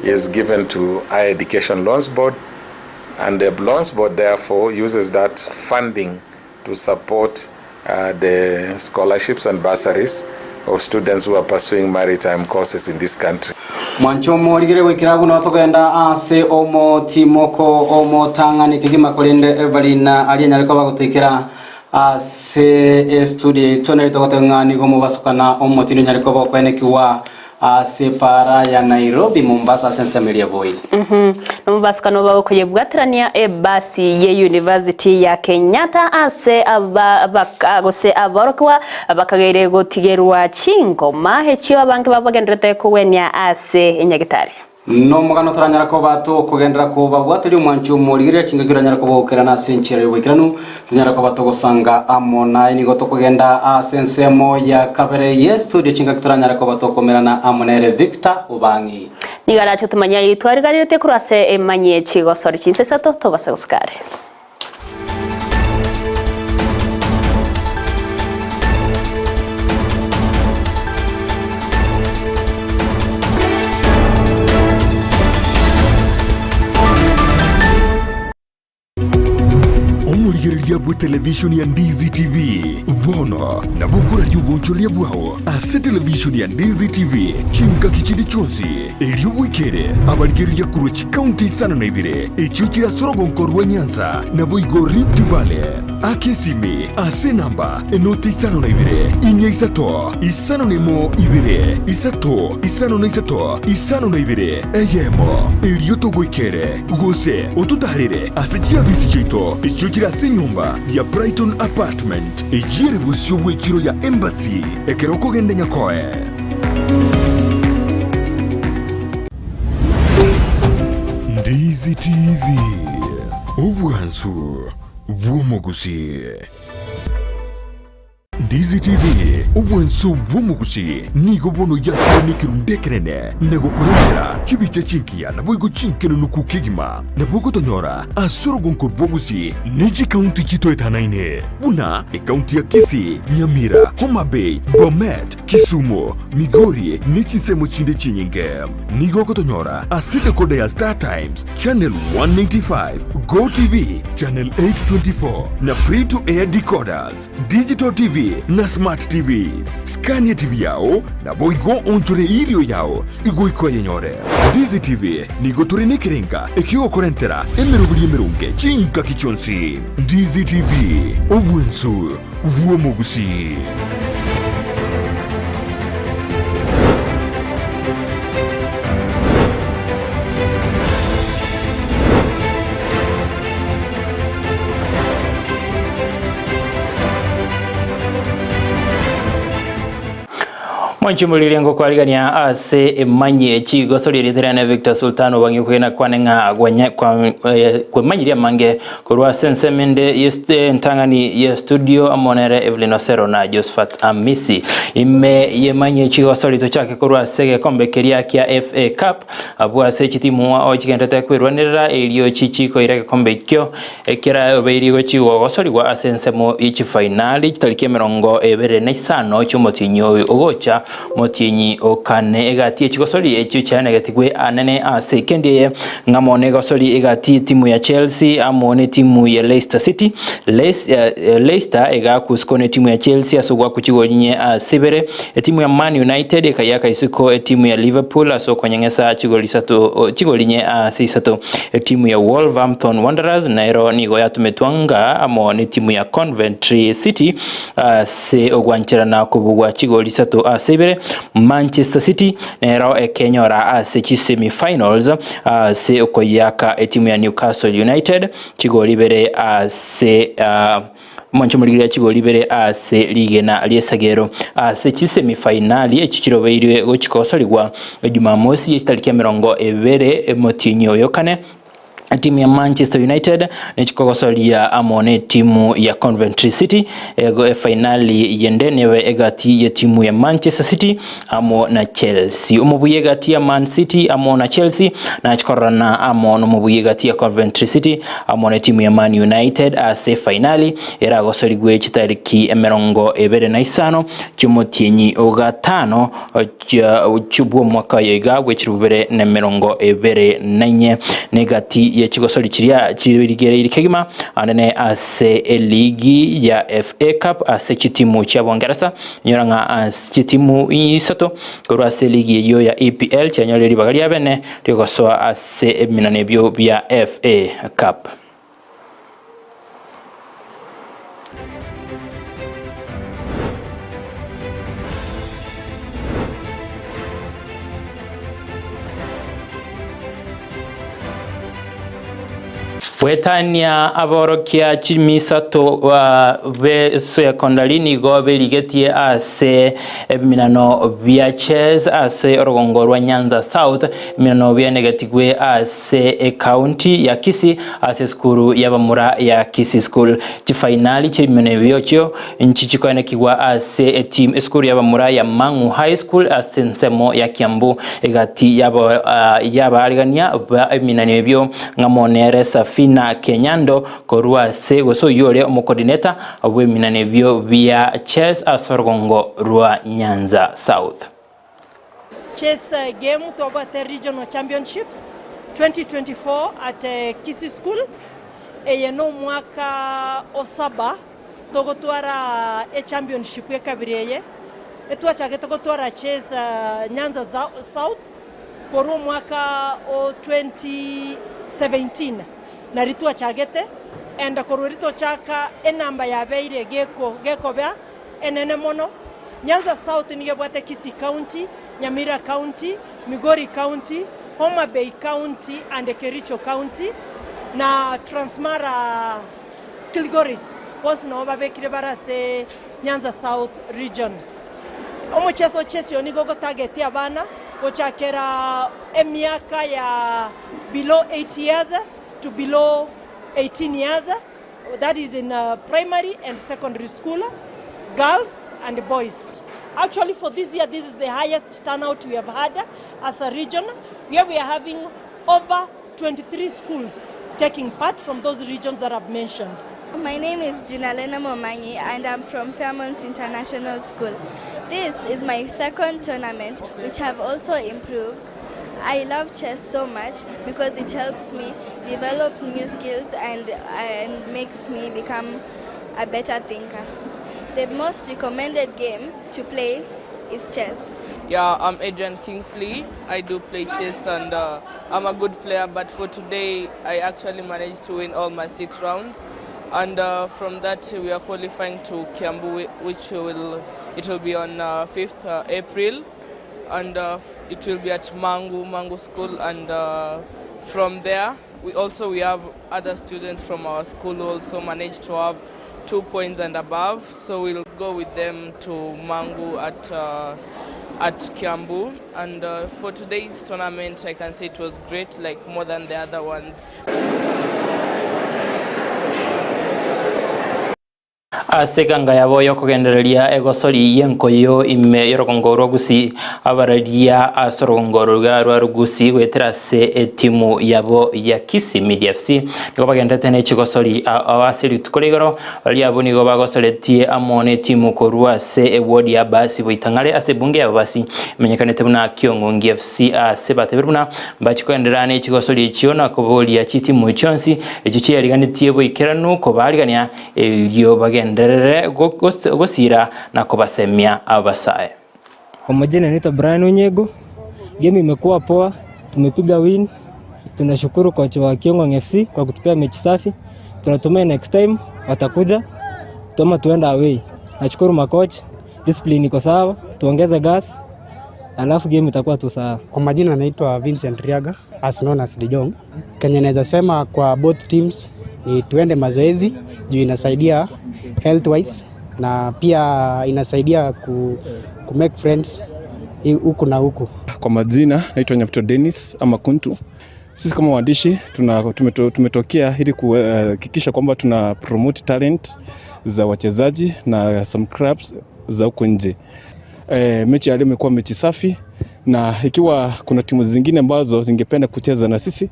is given to Higher Education Loans Board and the Loans Board therefore uses that funding to support uh, the scholarships and bursaries of students who are pursuing maritime courses in this country. Mwancho omorigere goikera abwo nabo togenda ase omotimoko omotang'ani kegima korende Evelyn aria anyare koba agotoikera ase estudio yaito nere togoteba ng'a nigo omobasokana omotindi onyare koba okoenekigwa ase para ya Nairobi Mombasa ase ensemo eria Voi. Nomobasukano bagokoyebwaterania ebasi ye University ya Kenyatta ase aba gose aborokigwa bakageire gotigerwa chingoma echio abange babagenderete kogwenia ase enyagitari. Nomogano toranyare koba tokogenderera kobabwateria omwanchi omorigereria chingaki oranyare kobogokerana ase enchera y'oboikeranu, tonyare koba togosanga amo naye. Nigo tokogenda ase ensemo ya kabere y'estudio chingaki toranyare koba tokomerana amo nere Victor Obang'i. Nigo arache otomanye ayio twarigareretie korwa ase emanyie chigosori chinsa isato tobase gosuka are. Omorigereria bw'etelevishoni ya Ndizi TV bono nabo okoraria obonchoreria bwao ase televishoni ya Ndizi TV chingaki chinde chionsi, erio bwekere abarigereria korwa chikaunti isano na ibere echio chire ase orogonko rwa Nyanza naboigo Rift Valley. Aka esimi ase enamba enoti isano na ibere, inya isato, isano na emo ibere, isato, isano na isato, isano na ibere, eyemo, erio togoikere, gose ototaarere ase chiabisi chiaito echio chire ase enyomba ya Brighton Apartment, eyio ere bosio bw'echiro ya Embassy, ekero okogenda Nyakoe. Ndizi TV, obwansu bw'omogusii. Ndizi TV, obwansu bw'omogusii, nigo bono yakire nekerundu ekenene na gokorentera chibicha chingiya naboigo chinkenenuku kegima. Nabo ogotonyora ase orogonko rw'ogusii ne chikaunti chitoetanaine buna ekaunti ya Kisii, Nyamira, Homa Bay, Bomet, Kisumu, Migori ne chinsemo chinde chinyinge. Nigo ogotonyora ase decoder ya Star Times, Channel 195, Go TV, Channel 824 na Free to Air decoders. Digital TV. na Smart TVs. Skania TV yao, naboigo oonchore erio yao goika oyenyore. Ndizi TV nigo tore nekerenga ekiogokorentera emeroberi emeronge chingaki chionsi. Ndizi TV, obwensu bw'omogusii. Mwanchimoririe ngokwarigania ase emanyie chigosoria erieta riane Victor Sultan obang'e kwegena kwane ng'a gwanya- kwa- eh, kwemanyirie amange korwa ase ensemo ende y'est- entang'ani ye studio amo nere Evelyn Osero na Josephat Amisi. Ime y'emanyie chigosoria tochake korwa ase egekombe keria kia FA Cup abwo ase chitimu ao chigenderete kwerwanerera erio chichi koira egekombe ekio Ekerabeire gochia gogosorigwa ase ensemo ye chifainali chitariki 25 chi'omotienyi oyo ogocha, motienyi o kane. Egati ye chigosori echio chianegetigwe anene ase ekendi eye, ng'amo negosori egati y'etimu ya Chelsea amo netimu ya Leicester City. Leicester egakusiko netimu ya Chelsea ase ogoakwa chigori inye ase ibere. Etimu ya Man United ekayaka isiko etimu ya Liverpool ase okonyeng'esa chigori isato chigori inye ase isato. Etimu ya Wolverhampton Wanderers nero nigo yatometwe anga amo netimu ya Conventry City ase ogwancherana kobugwa chigori isato ase ibere. Manchester City nero ekenyora ase chisemi finals ase okoyiaka etimu ya Newcastle United chigori ibere ase Omonche omorigereria chigori ibere ase rigena ri'esagero. Ase chisemi-fainali echi chirobeirwe gochia gosorigwa Jumamosi ye chitariki 20 omotienyi oyo kane, etimu ya Manchester United nechi kogosoria amo netimu ya Conventry City. Efainali yende nebe egati yetimu ya Manchester City amo na Chelsea. Omobuya egati ya Man City amo na Chelsea nachi kororana amo nomobuya egati ya Coventry City amo netimu ya Man United ase efainali eragosorigwe chitariki 25 chiomotienyi o gatano bw'omwaka oyo iga bwe 2024 negati ye chigosori chiria chirigereiri kegima anene ase eligi ya FA Cup ase chitimu chia Bongeresa. Inyora ng'a ase chitimu isato korwa ase eligi eyio ya EPL chianyorire ribaga ria bene ri'ogosoa ase ebiminano ebio bia FA Cup. Goetania aborokia chimisato be secondary nigo berigetie ase ebiminano bia chess ase orogongo rwa Nyanza South, ebiminano bianegetigwe ase ecounty ya Kisii ase esukuru y'abamura ya Kisii School. Chifainali chi'ebiminano ebio echio nchichikoenekigwa ase etimu esukuru y'abamura ya Mang'u High School ase ensemo ya Kiambu egati y'abaarigania ba ebiminanio ebio ng'amo nere Safina Kenyando korwa ase gose oyio ore omocoordinator bw'ebiminanio ebio bia chess ase orogongo rwa Nyanza South. Chess game twabwate regional championships 2024 at Kisii School eye nomwaka o saba Togotwara echampionship ekabere eye, etwachagete gotwara chess Nyanza South korwa omwaka o 2017 nari twachagete and korwa erio tochaka enamba yabeire gekobea enene mono. Nyanza South nigo ebwate Kisii County, Nyamira County, Migori County, Homa Bay County and Kericho County na Transmara Kilgoris, bonsi nabo babekire bare ase Nyanza South Region. Omocheso o chess oyo nigo ogotagetia abana gochakera emiaka ya below 8 years to below 18 years, that is in primary and secondary school, girls and boys. Actually for this year this is the highest turnout we have had as a region, where we are having over 23 schools taking part from those regions that I've mentioned. My name is Junalena Momanyi and I'm from Fairmont International School. This is my second tournament, which have also improved. I love chess so much because it helps me develop new skills and makes me become a better thinker. The most recommended game to play is chess. Yeah, I'm Adrian Kingsley. I do play chess and I'm a good player, but for today I actually managed to win all my 6 rounds. And from that we are qualifying to Kiambu, which will be on 5th April, and it will be at Mangu School. And from there we have other students from our school who also managed to have 2 points and above, so we'll go with them to Mangu at Kiambu. And for today's tournament, I can say it was great, more than the other ones. Ase ekanga yabo yokogendereria egosori yenkoyo ime yorogongo rwa Gusii abararia ase orogongo ruga rwa Rugusii goetera ase etimu yabo ya Kisii Media FC nigo bagendete ne chigosori ase rituko rigoro baria abo nigo bagosoretie amo ne etimu korwa ase eward ya Basi Boitang'are ase ebunge ya Basi emenyekanete buna Kiong'ongi FC ase batebire buna mbachikoenderera ne chigosori echio na koboria chitimu chionsi echio chiariganetie boikeranu kobarigania erio bagenderere gosira na kobasemia abasae. Kwa majina naitwa Brian Onyego. Game imekuwa poa, tumepiga win. Tunashukuru kocha wa Kiong'ong FC kwa kutupea mechi safi. Tunatumai next time watakuja tuma tuenda away. Nashukuru makoch, discipline iko sawa, tuongeze gas alafu game itakuwa tu sawa. Kwa majina naitwa Vincent Riaga, as known as Dijong. Kenya naweza sema kwa both teams ni tuende mazoezi juu inasaidia health wise na pia inasaidia ku make friends huku na huku. Kwa majina naitwa Nyapto Dennis ama Kuntu. Sisi kama waandishi tumetokea ili kuhakikisha kwamba tuna promote talent za wachezaji na some clubs za huko nje. Mechi ya leo imekuwa mechi safi, na ikiwa kuna timu zingine ambazo zingependa kucheza na sisi,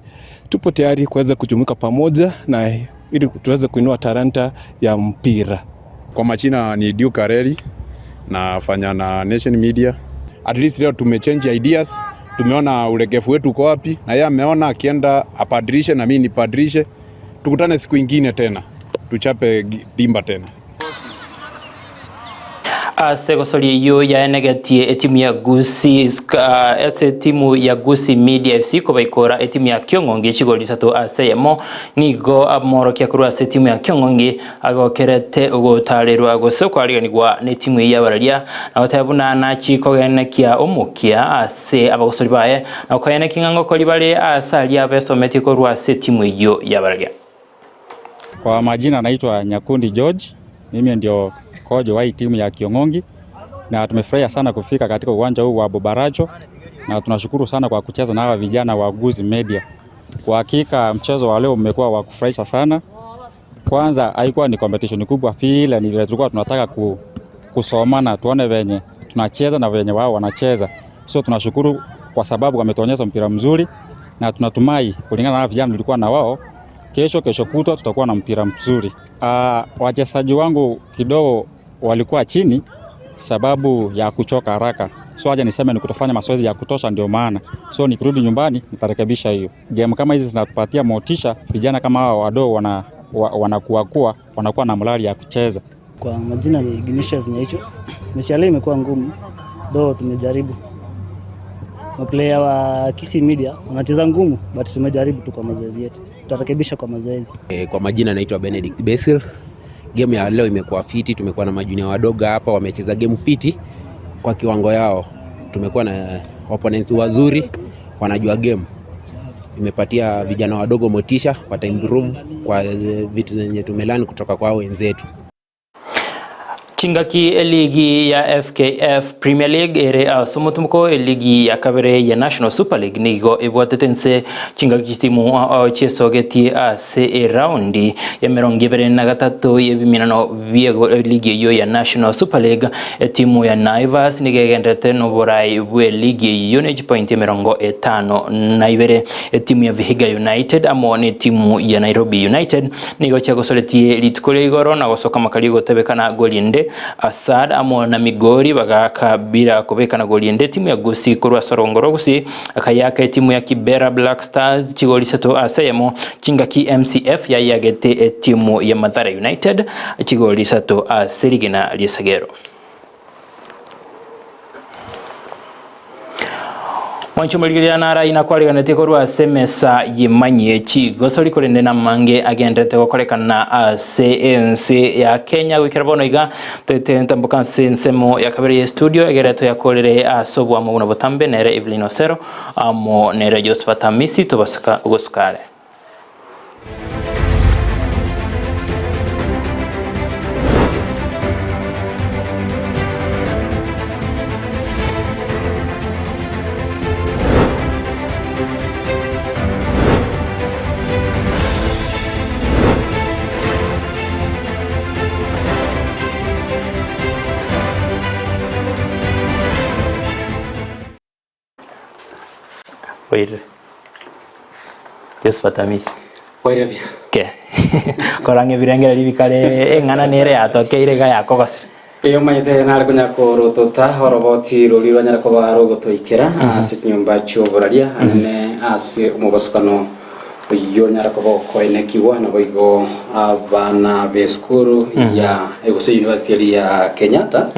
tupo tayari kuweza kujumuika pamoja na ili tuweze kuinua talanta ya mpira. Kwa majina ni Duke Areli, nafanya na Nation Media. At least leo tumechange ideas, tumeona ulegevu wetu uko wapi, na yeye ameona akienda apadirishe na mimi nipadirishe. Tukutane siku ingine tena, tuchape dimba tena. Ase gosoria iyo yaenegetie etimu ya Gusii ase timu ya Gusii Media FC kobaikora etimu ya Kiong'ongi chigori isato ase eyemo nigo amorokia korwa ase etimu ya Kiong'ongi agokerete ogotarerwa gose okwariganigwa na etimu eye yabararia na goteba buna nachikogenekia omokia ase abagosori baye na okoenekia ng'a ngokori bare ase aria abesometie korwa ase etimu eyio yabararia. Kwa majina naitwa Nyakundi George, mimi ndio kocha wa timu ya Kiong'ongi na tumefurahia sana kufika katika uwanja huu wa Bobaracho na tunashukuru sana kwa kucheza na hawa vijana wa Gusii Media. Kwa hakika mchezo wa leo umekuwa wa kufurahisha sana. Kwanza haikuwa ni competition kubwa vile, ni vile tulikuwa tunataka kusomana tuone venye tunacheza na venye wao wanacheza. So tunashukuru kwa sababu wametuonyesha mpira mzuri na tunatumai kulingana na vijana tulikuwa na wao kesho kutwa tutakuwa na mpira mzuri. Wachezaji wangu kidogo walikuwa chini sababu ya kuchoka haraka. So acha niseme ni kutofanya mazoezi ya kutosha ndio maana. So nikirudi nyumbani nitarekebisha hiyo. Game kama hizi zinatupatia motisha, vijana kama hawa wadogo wanakuwa na morali ya kucheza. Kwa majina ni Ignatius Nyaicho. Mechi ya leo imekuwa ngumu, though tumejaribu. Maplayer wa Kisii Media wanacheza ngumu, but tumejaribu tu kwa mazoezi yetu. Tutarekebisha kwa mazoezi. Kwa majina naitwa Benedict Basil. Game ya leo imekuwa fiti, tumekuwa na majunia wadogo hapa wamecheza game fiti kwa kiwango yao. Tumekuwa na opponents wazuri, wanajua game. Imepatia vijana wadogo motisha, wata improve kwa vitu zenye tumelearn kutoka kwa wenzetu. Chingaki eligi ya FKF Premier League ere ase omotumoko eligi ya kabere ya National Super League nigo ebwatete nse chingaki chitimu chiesogetie ase eraundi ya mirongo ibere na gatato y'ebiminano bie ligi eyo ya National Super League. Etimu ya Naivas nigo egenderete n'oborai bwe ligi eyo ne chipointi emirongo etano na ibere. Etimu ya Vihiga United amo na etimu ya Nairobi United nigo chiagosoretie rituko ria igoro na gosoka makari gotebekana goli ende Assad amo na Migori bagaaka bila kobekana goli ende etimu ya Gusii korwa ase orongo rwa Gusii akayaka etimu ya Kibera Black Stars chigoli isato ase eyemo chingaki MCF yayagete etimu ya Mathare United chigoli isato ase rigena ri'esagero. Mwanche omorigereria nara inakwariganetie korwa ase emesa y'emanyie chigosori korende namange agenderete gokorekana ase ense ya Kenya goikera bono iga toete ntamboka ase ensemo ya kabere ye studio egere toyakorere ase oboamo buna botambe nere Evelyn Osero amo nere Josephat Hamisi tobasaka gosuka are. Oirire. Josephat Amisi. Oirire buya. Ke. Korang'a ebirengererio bikare eng'ana nere yatokeire iga yakogosire. Ee omanyete nare konya korotota oroboti roria rwanyare koba rogotoikera ase chinyomba chi'oboraria anene ase omobosokano oyio onyare koba okoenekigwa naboigo abana b'esukuru ya gose university eria ya Kenyatta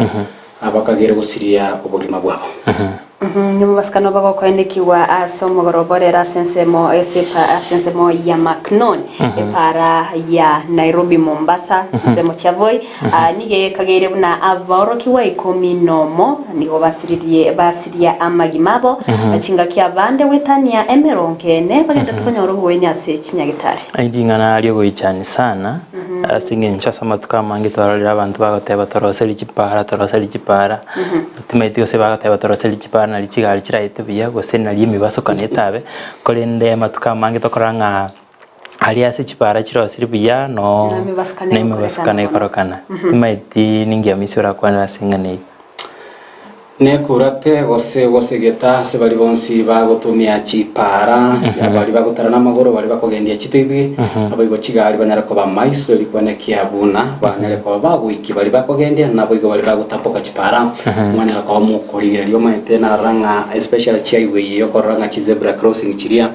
Abakagere gosiria obogima bwabo. Nigo bagokoenekigwa ase omogoroba ore ase ensemo ase ase ensemo ya Macnon, epaara ya Nairobi Mombasa, chinsemo chia Voi. Nigo ekageire buna abaorokigwa ikomi nomo nigo basiririe basiria amagima abo, chingaki abande goetania emerongo ene bagenderete konyora oboeni ase chinyagetari. Ring'ana ri'ogoichania sana, ase eng'encho ase amatuko amange twarorire abanto bagoteba toroserie chipara toroserie chipara, timaeti gose bagoteba toroserie chipara nari chigari chiraete buya gose nari emibasokano etabe, korende amatuko amange tokorora ng'a aria ase chipara chirosirie buya no Na emibasokano na emibasokano egokorekana mono. ekorokana. Timaeti ninki Hamisi orakwanere ase eng'ana eyio. Nekurate gose gosegeta ase baria bonsi bagotumia chipaara, baria bagotara namagoro, baria bakogendia chipigipigi, naboigo chigari banyare koba maiso erikwana buna banyare koba bagoikia baria bakogendia, naboigo baria bagotaboka chipaara, mwanyara koba mokorigereria omanyete narora ng'a especially chihighway eye okorora ng'a chizebra crossing chiria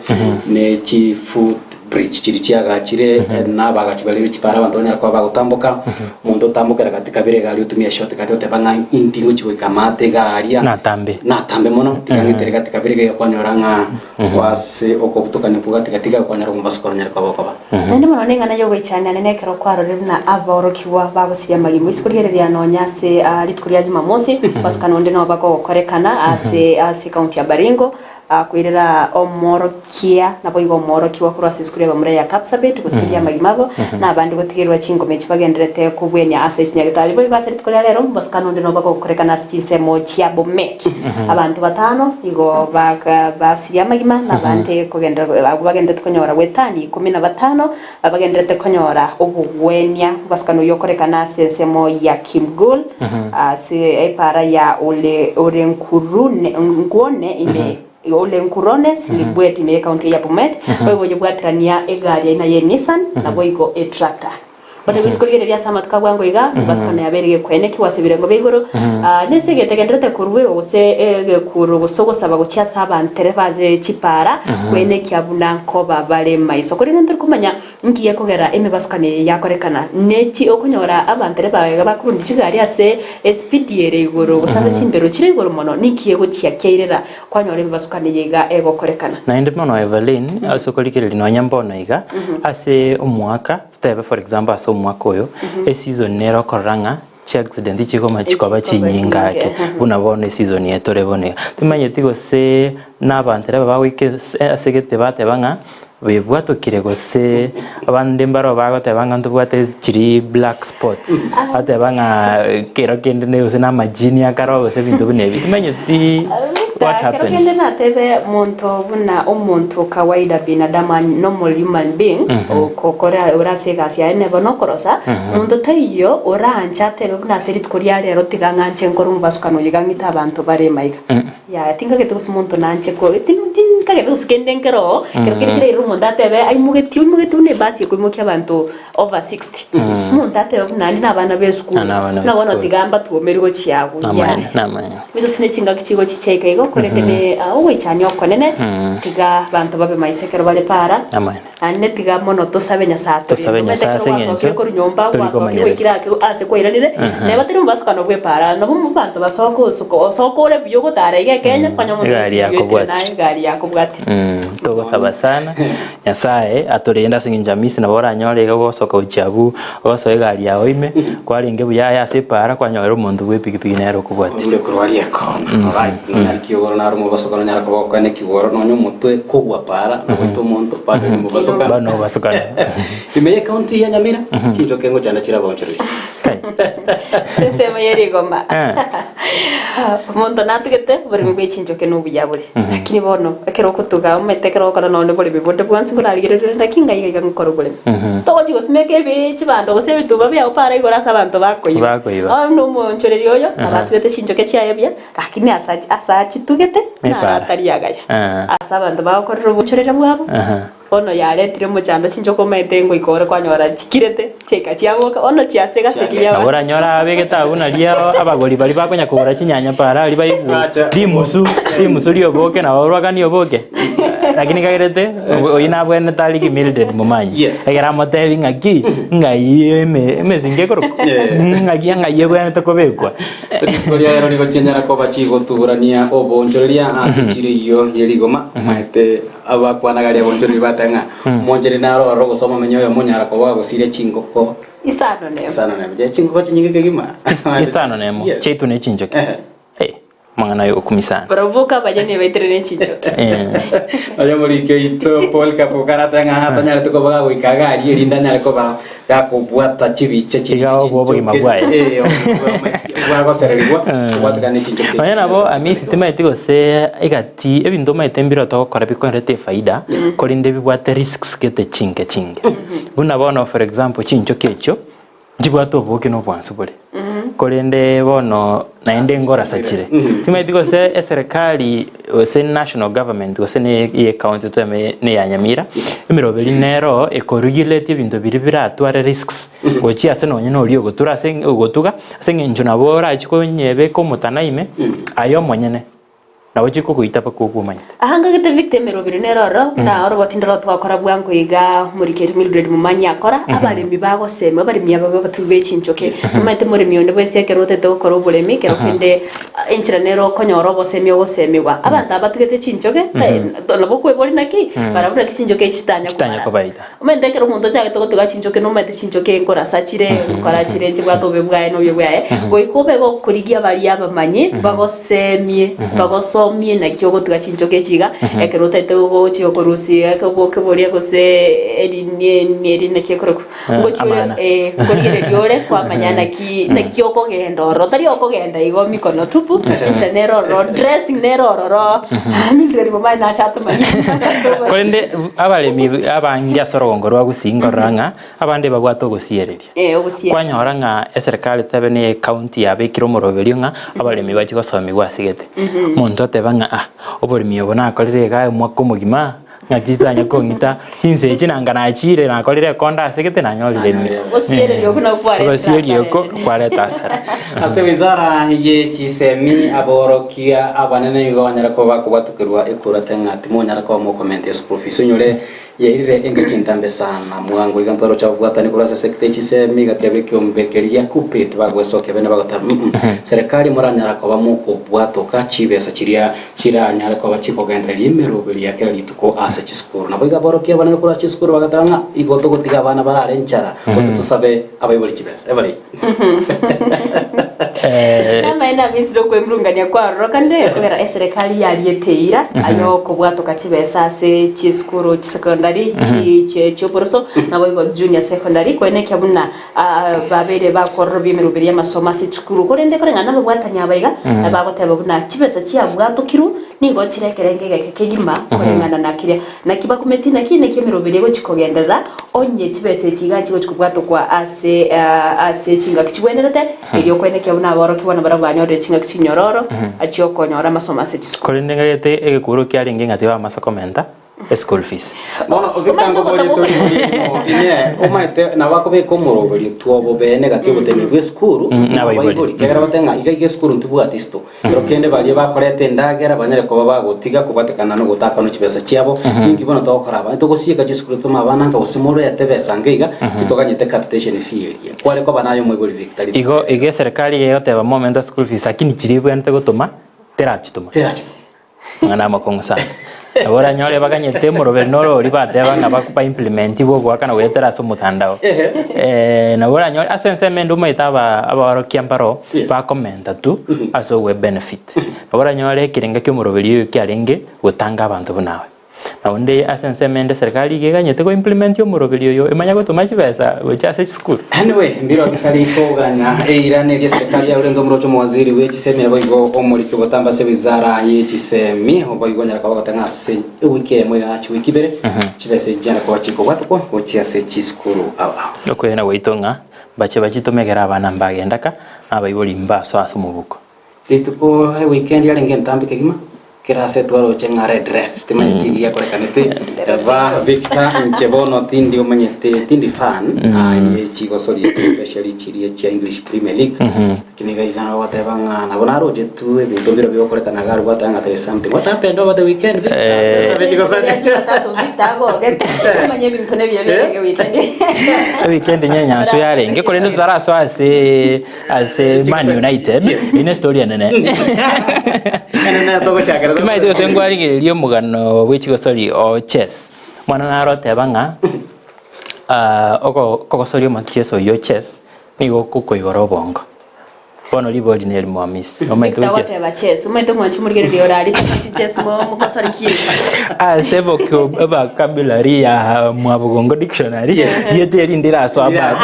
ne chifoot bridge chiria chiagachire na abagachi baria be chipara abanto banyare koba bagotamboka, omonto otambokera gati kabere egari otumia shortcut oteba ng'a inki ngochia goika amaate iga aria, Natambe. natambe mono tiga ng'itere gati kabere iga kwanyora ng'a ase okobutokania okwo gati gati iga kwanyora omobasukoro onyare koba okoba. Naende mono neng'ana y'ogoichania nene ekero kwarorire buna aborokigwa bagosiria amagima. Isiko rigereria nonya ase rituko ria Jumamosi, omobasukano onde noba gogokorekana ase ase ekaunti ya Baringo, Koirera omoorokia, naboigo omoorokigwa korwa ase esukuru y'abamura ya Kapsabet gosiria amagima abo, na abande gotigerwa chingoma echio bagendererete kobwenia ase chinyagetari. Boigo ase rituko ria rero omobosokano onde noba gokorekana ase chinsemo chia Bomet. Abanto batano nigo basirie amagima, na abande kogenderera abwo bagendererete konyora goetania ikomi na batano bagendererete konyora obogwenia. Omobosokano oyio okorekana ase ensemo ya Kimgol, ase epaara ya Ole Olenkurune Nkuone ime Olenkurone Silibwet ime y'ecounty ya Bomet, boigo oyobwaterania egari aina ye Nissan naboigo etractor. Bono nigo isiko rigereria ase amatuko a bwango iga, mobasukano yabeire gekoenekigwa ase ebirengo bia igoro, nese egento egendererete korwa gose egekuro gose ogosaba gochia ase abantere baze chipaara, koenekia buna nkoba bare maiso. Korende ntori komanya Inki gekogera emebasukano eye yakorekana? Nechi okonyora abantereba iga bakorundia chigari ase espidi ere igoro gose ase chimbero chire igoro mono, ninki gegochia kiairera kwanyora emebasukano eye iga egokorekana? Naende mono Evelyn, ase okorigereria nonya mbono iga, ase omwaka, totebe for example ase omwaka oyo, eseason nere okorora ng'a chiaccident chikoma chikoba chinyinga ake, buna bono eseason eye tore bono iga. Timanyeti gose na abantereba bagoika ase egete bateba ng'a Bebwatokire gose abande mbaro bagoteba ng'a ntobwate chiri black spots, bateba ng'a kero kende ne gose na amajini akare oo gose ebinto buna ebi, timanyeti. Victor, What kero happens? kende natebe monto buna omonto kawaida binadamu a normal human being okokora ore ase egasi yaye neba nokorosa, monto taiyo oranche atebe buna ase rituko ria rero tiga ng'anche nkore omobasukano oyo iga ng'ite abanto bare maiga. Yaya tinkagete gose monto nanche ko tin tinkagete gose kende nkere oo, kero kere keraire omonto atebe aimogetie oimogetie buna ebasi ekoimokia abanto over 60. Omonto atebe buna naende na abana ba esukuru, Na nabana buna bono b'esukuru. tiga mbatuomeri gochia agwo. Namaene, Yaya. namaene. Gose ne chingaki chigochicha iga igo, korende ne ogoichania okonene, tiga abanto babe maiso ekero bare para. Namaene. Naende tiga mono tosabe Nyasae atorende. Tosabe Omanyete Nyasae ekero ase eng'encho gwasokire korwa nyomba, tori gwasokire komanyereria. gwaikire ake ase kwairanire, neba tari mobasukano bw'epaara, nabo abanto basoke osuko osoke ore buya ogotara iga ekenya, konya omonto Egari oyoetire yakobwatia. naye egari yakobwatia. Togosaba sana Nyasae atorende ase eng'encho Hamisi nabo oranyore iga gosoka gochia abwo ogosoa egari yao ime kwarenge buya aye ase epaara kwanyora omonto bwe epikipiki nere okobwatia. Orure korwa aria ekona. Alright, nonyare kiogoro naro omobasukano onyare koba okoene kigoro nonya omotwe kogwa para na goita omonto bado ori mobasukano. Bado nobasukano. Ime ye county ya Nyamira chinchoke ngochanda chirabaonchoreria. Ase ensemo ye rigoma omonto natugete oboremi bwe chinchoke na obuya bore, lakini bono ekero ogotuga omanyete ekero ogokora nonye oboremi bonde bwonsi nkorarigereria ore naki ng'ai iga ngokora oboremi. Togochia gosimeka ebi chibando gose ebituba biago para igoro ase abanto bakoiba. Bakoiba. Bono omoonchoreria oyo nabo atugete chinchoke chiaye buya, lakini ase ase achitugete naro Epara. atari agaya. Ase abanto bagokorera oboonchoreria bwabo. Bono yaretire omochando chinchoka omanyete ngoika ore kwanyora chikirete chiaika chiaboka bono chiasega ase ekiya Nabo oranyore abegete abwo nario abagori baria bakonya kogora chinyanya para aria baigwe rimusu rimusu rioboke nabo orwakanie oboke lakini kagerete oyio nabwenerete arigi Mildred Momanyi ekero amotebi ng'aki ng'ai eme emesingo ekorokwa ng'aki ng'ai ebwenerete kobekwa. Ase rituko ria ero nigo chianyara koba chigotuburania oboonchoreria ase chire eyio ye rigoma, omanyete Abakwanaga aria bonchoreri bateba ng'a omonchori naro ororo gose omomenyi oyomo onyara koba ogosiria chingoko Isano nemo. isano nemo. Je chingoko chinyinge kegima? Isano nemo Yes. chiaitwe ne chinchoki. Eh, amang'ana ayo okumia sana. Barabwo boka abanyene baitere ne chinchoki. Eh. Oyo omoriki oito Paul Kabuka arateba ng'a atanyarete koba gagoika iga aria erinde anyare koba gakobwata chibicha chiria Iga obwo obogima bwaye. Eh, bwagosererigwa kobwatekana ne chinchoki Nonya nabo Hamisi timaeti gose egati ebinto omanyete mbire togokora bikorete efaida korende bibwate risks gete chinke chinke. Buna bono for example chinchoki echio nchibwate oboke na obwansu bore korende bono naende ngorasa chire. Timaeti gose eserekari gose national government gose ne eye county tweme ne ya Nyamira, emeroberi nero ekoregulate ebinto biria biratware risks gochia ase nonye na oria ogotura ase ogotuga ase eng'encho nabo orachi konyebeka omotana ime aye omonyene nabo chikogoita mpaka okwe omanyete. Aha ngagete Victor emeroberi nere ororo buna oroboti ndoro twakora bwango iga omorikeri Mildred Momanyi akora abaremi bagosemwa abaremi aba babatugi be chinchoki omanyete moremi onde bwensi ekero otagete gokora oboremi ekero kende Enchera nere okonyora obosemi ogosemigwa. Abanto aba batugete chinchoke, nabo okweboria naki, barabwo naki chinchoke echi chitanya Chitanya kobarasa. kobaita. Omanyete ekero omonto ochagete gotuga chinchoke nomanyete chinchoke nkorasa chire, nkora chire nchibwate obobe bwaye na obobe bwaye, goika obe gokorigia baria abamanyi bagosemie, bagosomie naki ogotuga chinchoke echi iga, ekero otagete gochia korusia oboke boria gose eri eri naki ekorokwa. Eh, Ngochia ore amana. eh, nkorigereria ore kwamanya naki naki okogenda ororo tari okogenda igo mikono tupu inche nere ororo dressing nere ororo Mildred momanye nache atomanye Korende abaremi abange ase orogongo rwa Gusii nkorora ng'a abande babwate ogosiereria. Eh, ogosie Kwanyora ng'a eserikari tebe ne ecounty yabekire omoroberio ng'a abaremi bachie gosomigwa ase gete. Omonto oteba ng'a ah, oboremi obo nakorire igaa omwaka omogima, Ng'aki chitanya kong'ita chinsa echi nanga nachire nakorire ekonda ase gete nanyorire ime. Ogosiereria okwo nakwo kwareta Ogosieria asara okwo enene. kwareta asara. Ase wizara ye chisemi aborokia abanene nigo banyare koba bakobwatokerwa ekurate ng'a timonyara koba mokomenta eschool fees onyore yairire engaki entambe sana mwango iga ntwaroche ababwatani korwa ase sector ye chisemi gati yabe ekiombe keria gia KUPPET bagwesokia bene bagoteba mm serikali moranyara koba mokobwatoka chibesa chiria Chiranyare koba chikogendereria emeroberi ya kera rituko ase chisukuru. Naboigo aborokia abanene korwa ase chisukuru bagateba ng'a igo togotiga abana barare enchara, gose tosabe abaibori chibesa. Ebare. Amaene amisire okwemurungania kwaroro kande okogera eserekari yariete eira aye okobwatoka chibesa ase chisukuru chisecondary chi chioboroso naboigo junior secondary koenekia buna babeire bakororobia emeroberi y'amasomo ase chisukuru korende koreng'ana nababwatani aba iga bagoteba buna chibesa chiabwatokirwe nigo chire ekerengo egeke kegima koreng'ana na keria Naki bakumeti naki naki emeroberi egochia kogenderera, onye chibesa echi iga chigochia kobwatokwa ase ase chingaki chigwenerete, erio okwenekia buna aborokigwa nabarabwo banyorire chingaki chinyororo chi'okonyora amasomo ase chisukuru. Korende ngagete egekuro kiarenge ng'a tibamasa komenta eschool fees. Bono Victor ngoborie tori erimo inee omaete nabo akobeka omoroberio tw'obobene gati oboteneneri bw'esukuru Mm, na abaibori kiagera batebe ng'a iga iga esukuru ntibwati isito Ekero kende baria bakoreta endagera banyare koba bagotiga kobwatekana nogotakanwa chibesa chiabo. Ninki bono togokora aba? Togosieka chisukuru totome abana nka gose morete besa nka iga, titoganyete capitation fee eria. Kware koba naye omoibori Victor rituko Igo eri. igo eserikari iga egoteba momenta school fees lakini chiria ebwenerete gotoma terachitoma. Terachitoma. Amang'ana amakong'u sana. Nabo oranyore baganyete omoroberi noro oria bateba ng'a ba implement bogoakana goetera ase omotandao. Nabo oranyore ase ensemo ende omanyete aba abaorokia mbaro bakomenta tu ase ogoe benefit. Nabo oranyore ekerenga kia omoroberi oyo kiarenge gotanga abanto buna aba. Naende ase ensemo ende serikali iga eganyete go implement omoroberi oyo emanye gotoma chibesa gochia ase chisukuru. Anyway, mbiro bitari koganya eira neria eserikali yaurente omoroche omowaziri bwe chisemi naboigo omoriki obotambe ase wizara ye chisemi oboigo onyara koba goteng'a ase ewiki eyemo iga chiwiki ibere chibesa echi chinyare koba chikobwatokwa gochia ase chisukuru ao ao. Okwegena gwaito ng'a mbache bachitome ekero abana mbagenda ka, na abaibori mbasoa ase omobuko. Rituko eweekend yarenge entambe kegima, kera ase twaroche ng'a red red, timanyeti ebi giakorekanete, eba Victor inche bono tindi omanyete tindi fan aye chigosori echi especially chiria chia English Premier League, lakini iga iga nagoteba ng'a nabo naroche tu ebinto mbire bigokorekana iga aria gwateba ng'a there is something, what happened over the weekend Victor? Ase ase chigosori. Eweekend nyenyansu yarenge korende totarasoa ase Ase Man United ine story enene. Timaeti gose nkwarigereria omogano bwe chigosori o chess. Mwana naro oteba ng'a ah, oko kogosoria omocheso oyio o chess nigo okokoigora obongo. Bono ribori neri mwamisi, omanyete Victor gochia agoteba chess, omanyete omwanchi omorigereria ore aria tamanyeti chess mo mokosori ki? Ase vocabulary ya Mwabugongo dictionary, rieta eri ndirasoa basi.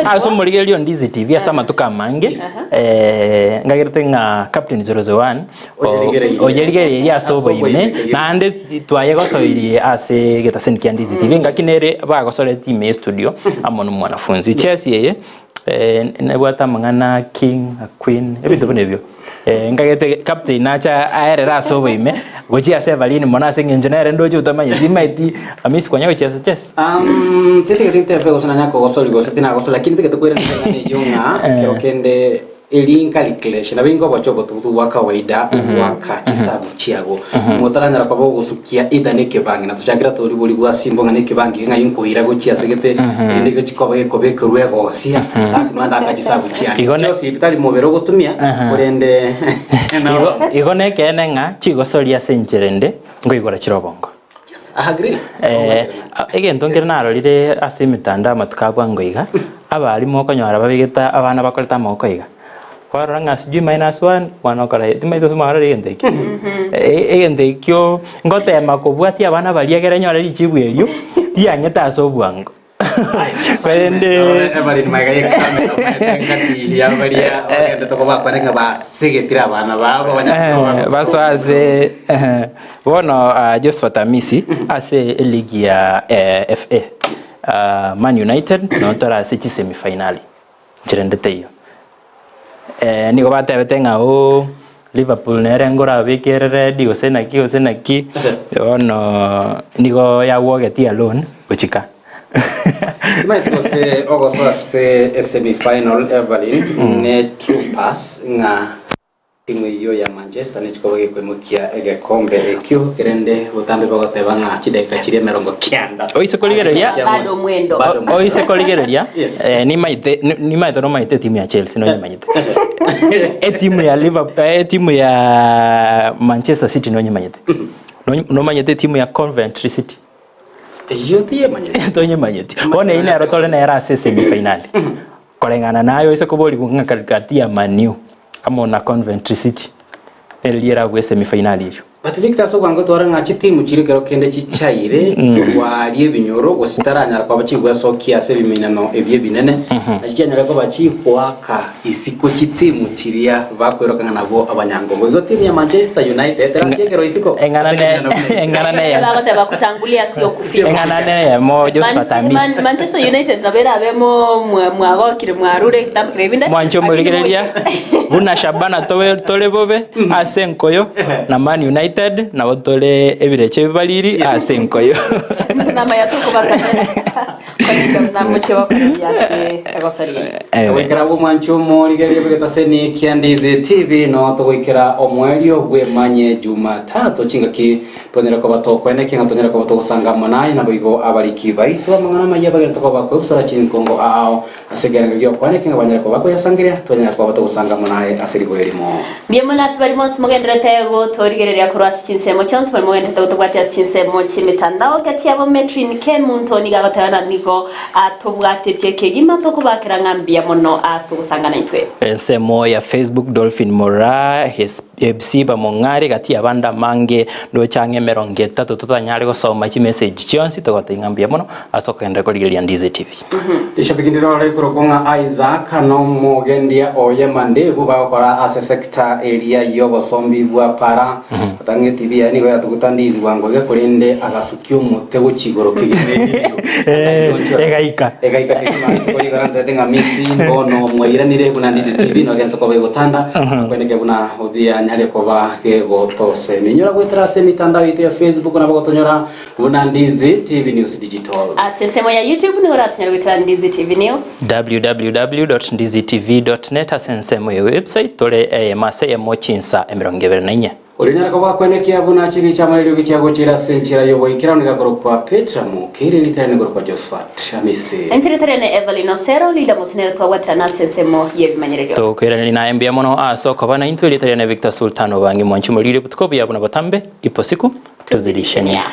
Ase omorigereria o Ndizi TV ase amatuko amange, eh, ngagerete ng'a Captain 001 oyerigereirie ase oboime, naende twayegosoirie ase egetaseni kia Ndizi TV, ngaki nere bagosoreti ime ye studio amo na omwanafunzi. Chess eye Nebwate amang'ana king na queen, ebinto buna ebio. Nkagete captain nache aerere ase oboime, gochia ase Evelyn mono ase eng'encho nere ndoche otamanyeti, timanyeti Hamisi kwanya gochiesa chess? Tintigeti ntebe gose nanya kogosori gose tinagosori lakini ntigete koirana ring'ana eyio ng'a ekero kende eri nkalculation nabo inga oboche obotugutu bwa kawaida ogwaka chisabu chiago motaranyara koba ogosukia either na ekebangi na tochakera tori bori bwa simbo ng'a na ekebangi ng'ai nkoira gochia ase gete erinde gochi koba gekobekerwa egosia lasima ndaka chisabu chiane Igo ne- chionsi tari mobere ogotumia korende Igo, igo nekeene ng'a chigosoria ase enchera ende nkoigora chire obongo. I agree. Eh, egento nkere narorire ase emitandao amatuko a bwango iga, abalimu okonyora babegete abana bakorete amagoko iga, kwarora ng'a sijui minus one, mwana okora timanyeti gose mwarora egento ekio. Egento ekio ngotema kobwatia abana baria ekere nyore richibu erio, riang'ete ase obwango. Korende Evelyn magega ye camera omanyete ngati ya baria bagendete kobakwana ng'a basegetire abana babo Eh, basoa ase eh, bono ah, Josephat Amisi ase eligi ya eh, FA Ah, Man United notore ase chisemifinali nchirende teiyo eh, nigo batebete ng'a oo Liverpool nere nkorabeke ere ready gose naki gose naki bono nigo yagwogetie alone gochika. Timanyeti gose ogosoa ase esemi-final Evelyn ne true pass ng'a timu eyio ya Manchester nechikoba gekoimokia egekombe ekio kerende botambe bagoteba ng'a chidakika chiria emerongo kianda Oise korigereria Bado mwendo. Bado mwendo. oise korigereria Yes. eh, nimaete nimaete nomaete etimu ya Chelsea nonyemanyete Etimu ya Liverpool, etimu ya Manchester City nonyemanyete. Nomanyete etimu ya Coventry City. Eyio tiyemanyete. Tonyemanyeti. Bono eyio nero tore nere ase semi finali. Koreng'ana naye oise koborigwa ng'a gati ya Man U amo na Conventry City nere riaragwe semi finali eyio. But Victor ase obwango tware ng'a chitimu chiria ekero kende chichaire korwa aria ebinyoro gose chitaranyara koba chigwesokia ase ebiminano ebi ebinene, nachi chianyare koba chikoaka isiko chitimu chiria bakweroka ng'a nabwo abanyangobo. Igo timu ya Manchester United erase ekero isiko Eng'ana ase ne ebiminano buna ebi. eng'ana neye Bagoteba kutangulia sio kufika. eng'ana neyemo Josphat Man, Amisi. Man, Manchester United nabo erabe mo mwa- mwagokire mwarure ekitambo keria ebinde. Mwanche Lakini omorigereria buna Shabana tobe tore bobe ase enkoyo na Man United nabo tore ebirecha ebibariri ase enkoyo. Namaya tokobasamera korende namochie gokora buya ase egosoria eye. Goikera abwo mwanche omorigereria bw'egetaseni kia Ndizi TV no togoikera omoerio bw'emanye Jumatatu chingaki tonyare koba tokwenekia ng'a tonyare koba togosanga amo naye naboigo abariki baito amang'ana amaya bagende koba bakwebusora chinkongo ao Ase ekerengo gi'okwana, ekiagera banyare koba bakoyasangereria, twanyare koba togosanga amo naye ase rigoya erimo. Mbuya mono ase baria bonsi mogenderete gotorigereria korwa ase chinsemo chionsi, baria mogenderete gotobwatia ase chinsemo chi'emetandao gati yabo Metrin Kemunto nigo agoteba ng'a nigo atobwatetie kegima tokobakera ng'a mbuya mono ase ogosanga naintwe. Ensemo ya Facebook Dolphin Moraa Hepsiba Mong'are gati y'abande amange ndoche ang'e emerongo etato totanyare gosoma chimessage chionsi togotebia ng'a mbuya mono ase okogenderera korigereria Ndizi TV. Rishabiki ndirore rikorokwa ng'a Isaac nomogendia oye Mandevu bagokora ase sector eria y'obosombi bwa para. Otang'e etibi yaye nigo yatuguta ndizi bwango iga korende agasukia omote gochia igoro kegima erio akaionchora. Egaika. Egaika kegima rituko rigoro antebete ng'a misi bono mwairanire buna ndizi TV nogento koba egotanda akweneke buna bianyare koba gegotosemi. Inyora goetera ase emitandao yaito ya Facebook nabo gotonyora Buna Ndizi TV News Digital. Ase ensemo ya YouTube nigo oratonyare goetera Ndizi TV News. www.ndizitv.net ase ensemo ya website tore eyemo ase eyemo chinsa 24. Oria onyare koba akwenekia buna chibicha amo neriogi chiagochire ase enchera y'oboikeranu nigo akorokwa Petra Mokere, erieta riane nigo korokwa Josephat Amisi. Enchera etari ene Evelyn Osero, Linda Mosinere twabwaterana ase ensemo y'ebimanyererio. Tokoiraneria naye mbuya mono ase okoba naintwe, erieta riane Victor Sultan Obangi Mwanchi Morire, obotuko obuya buna botambe, ipo siku tozidishenia.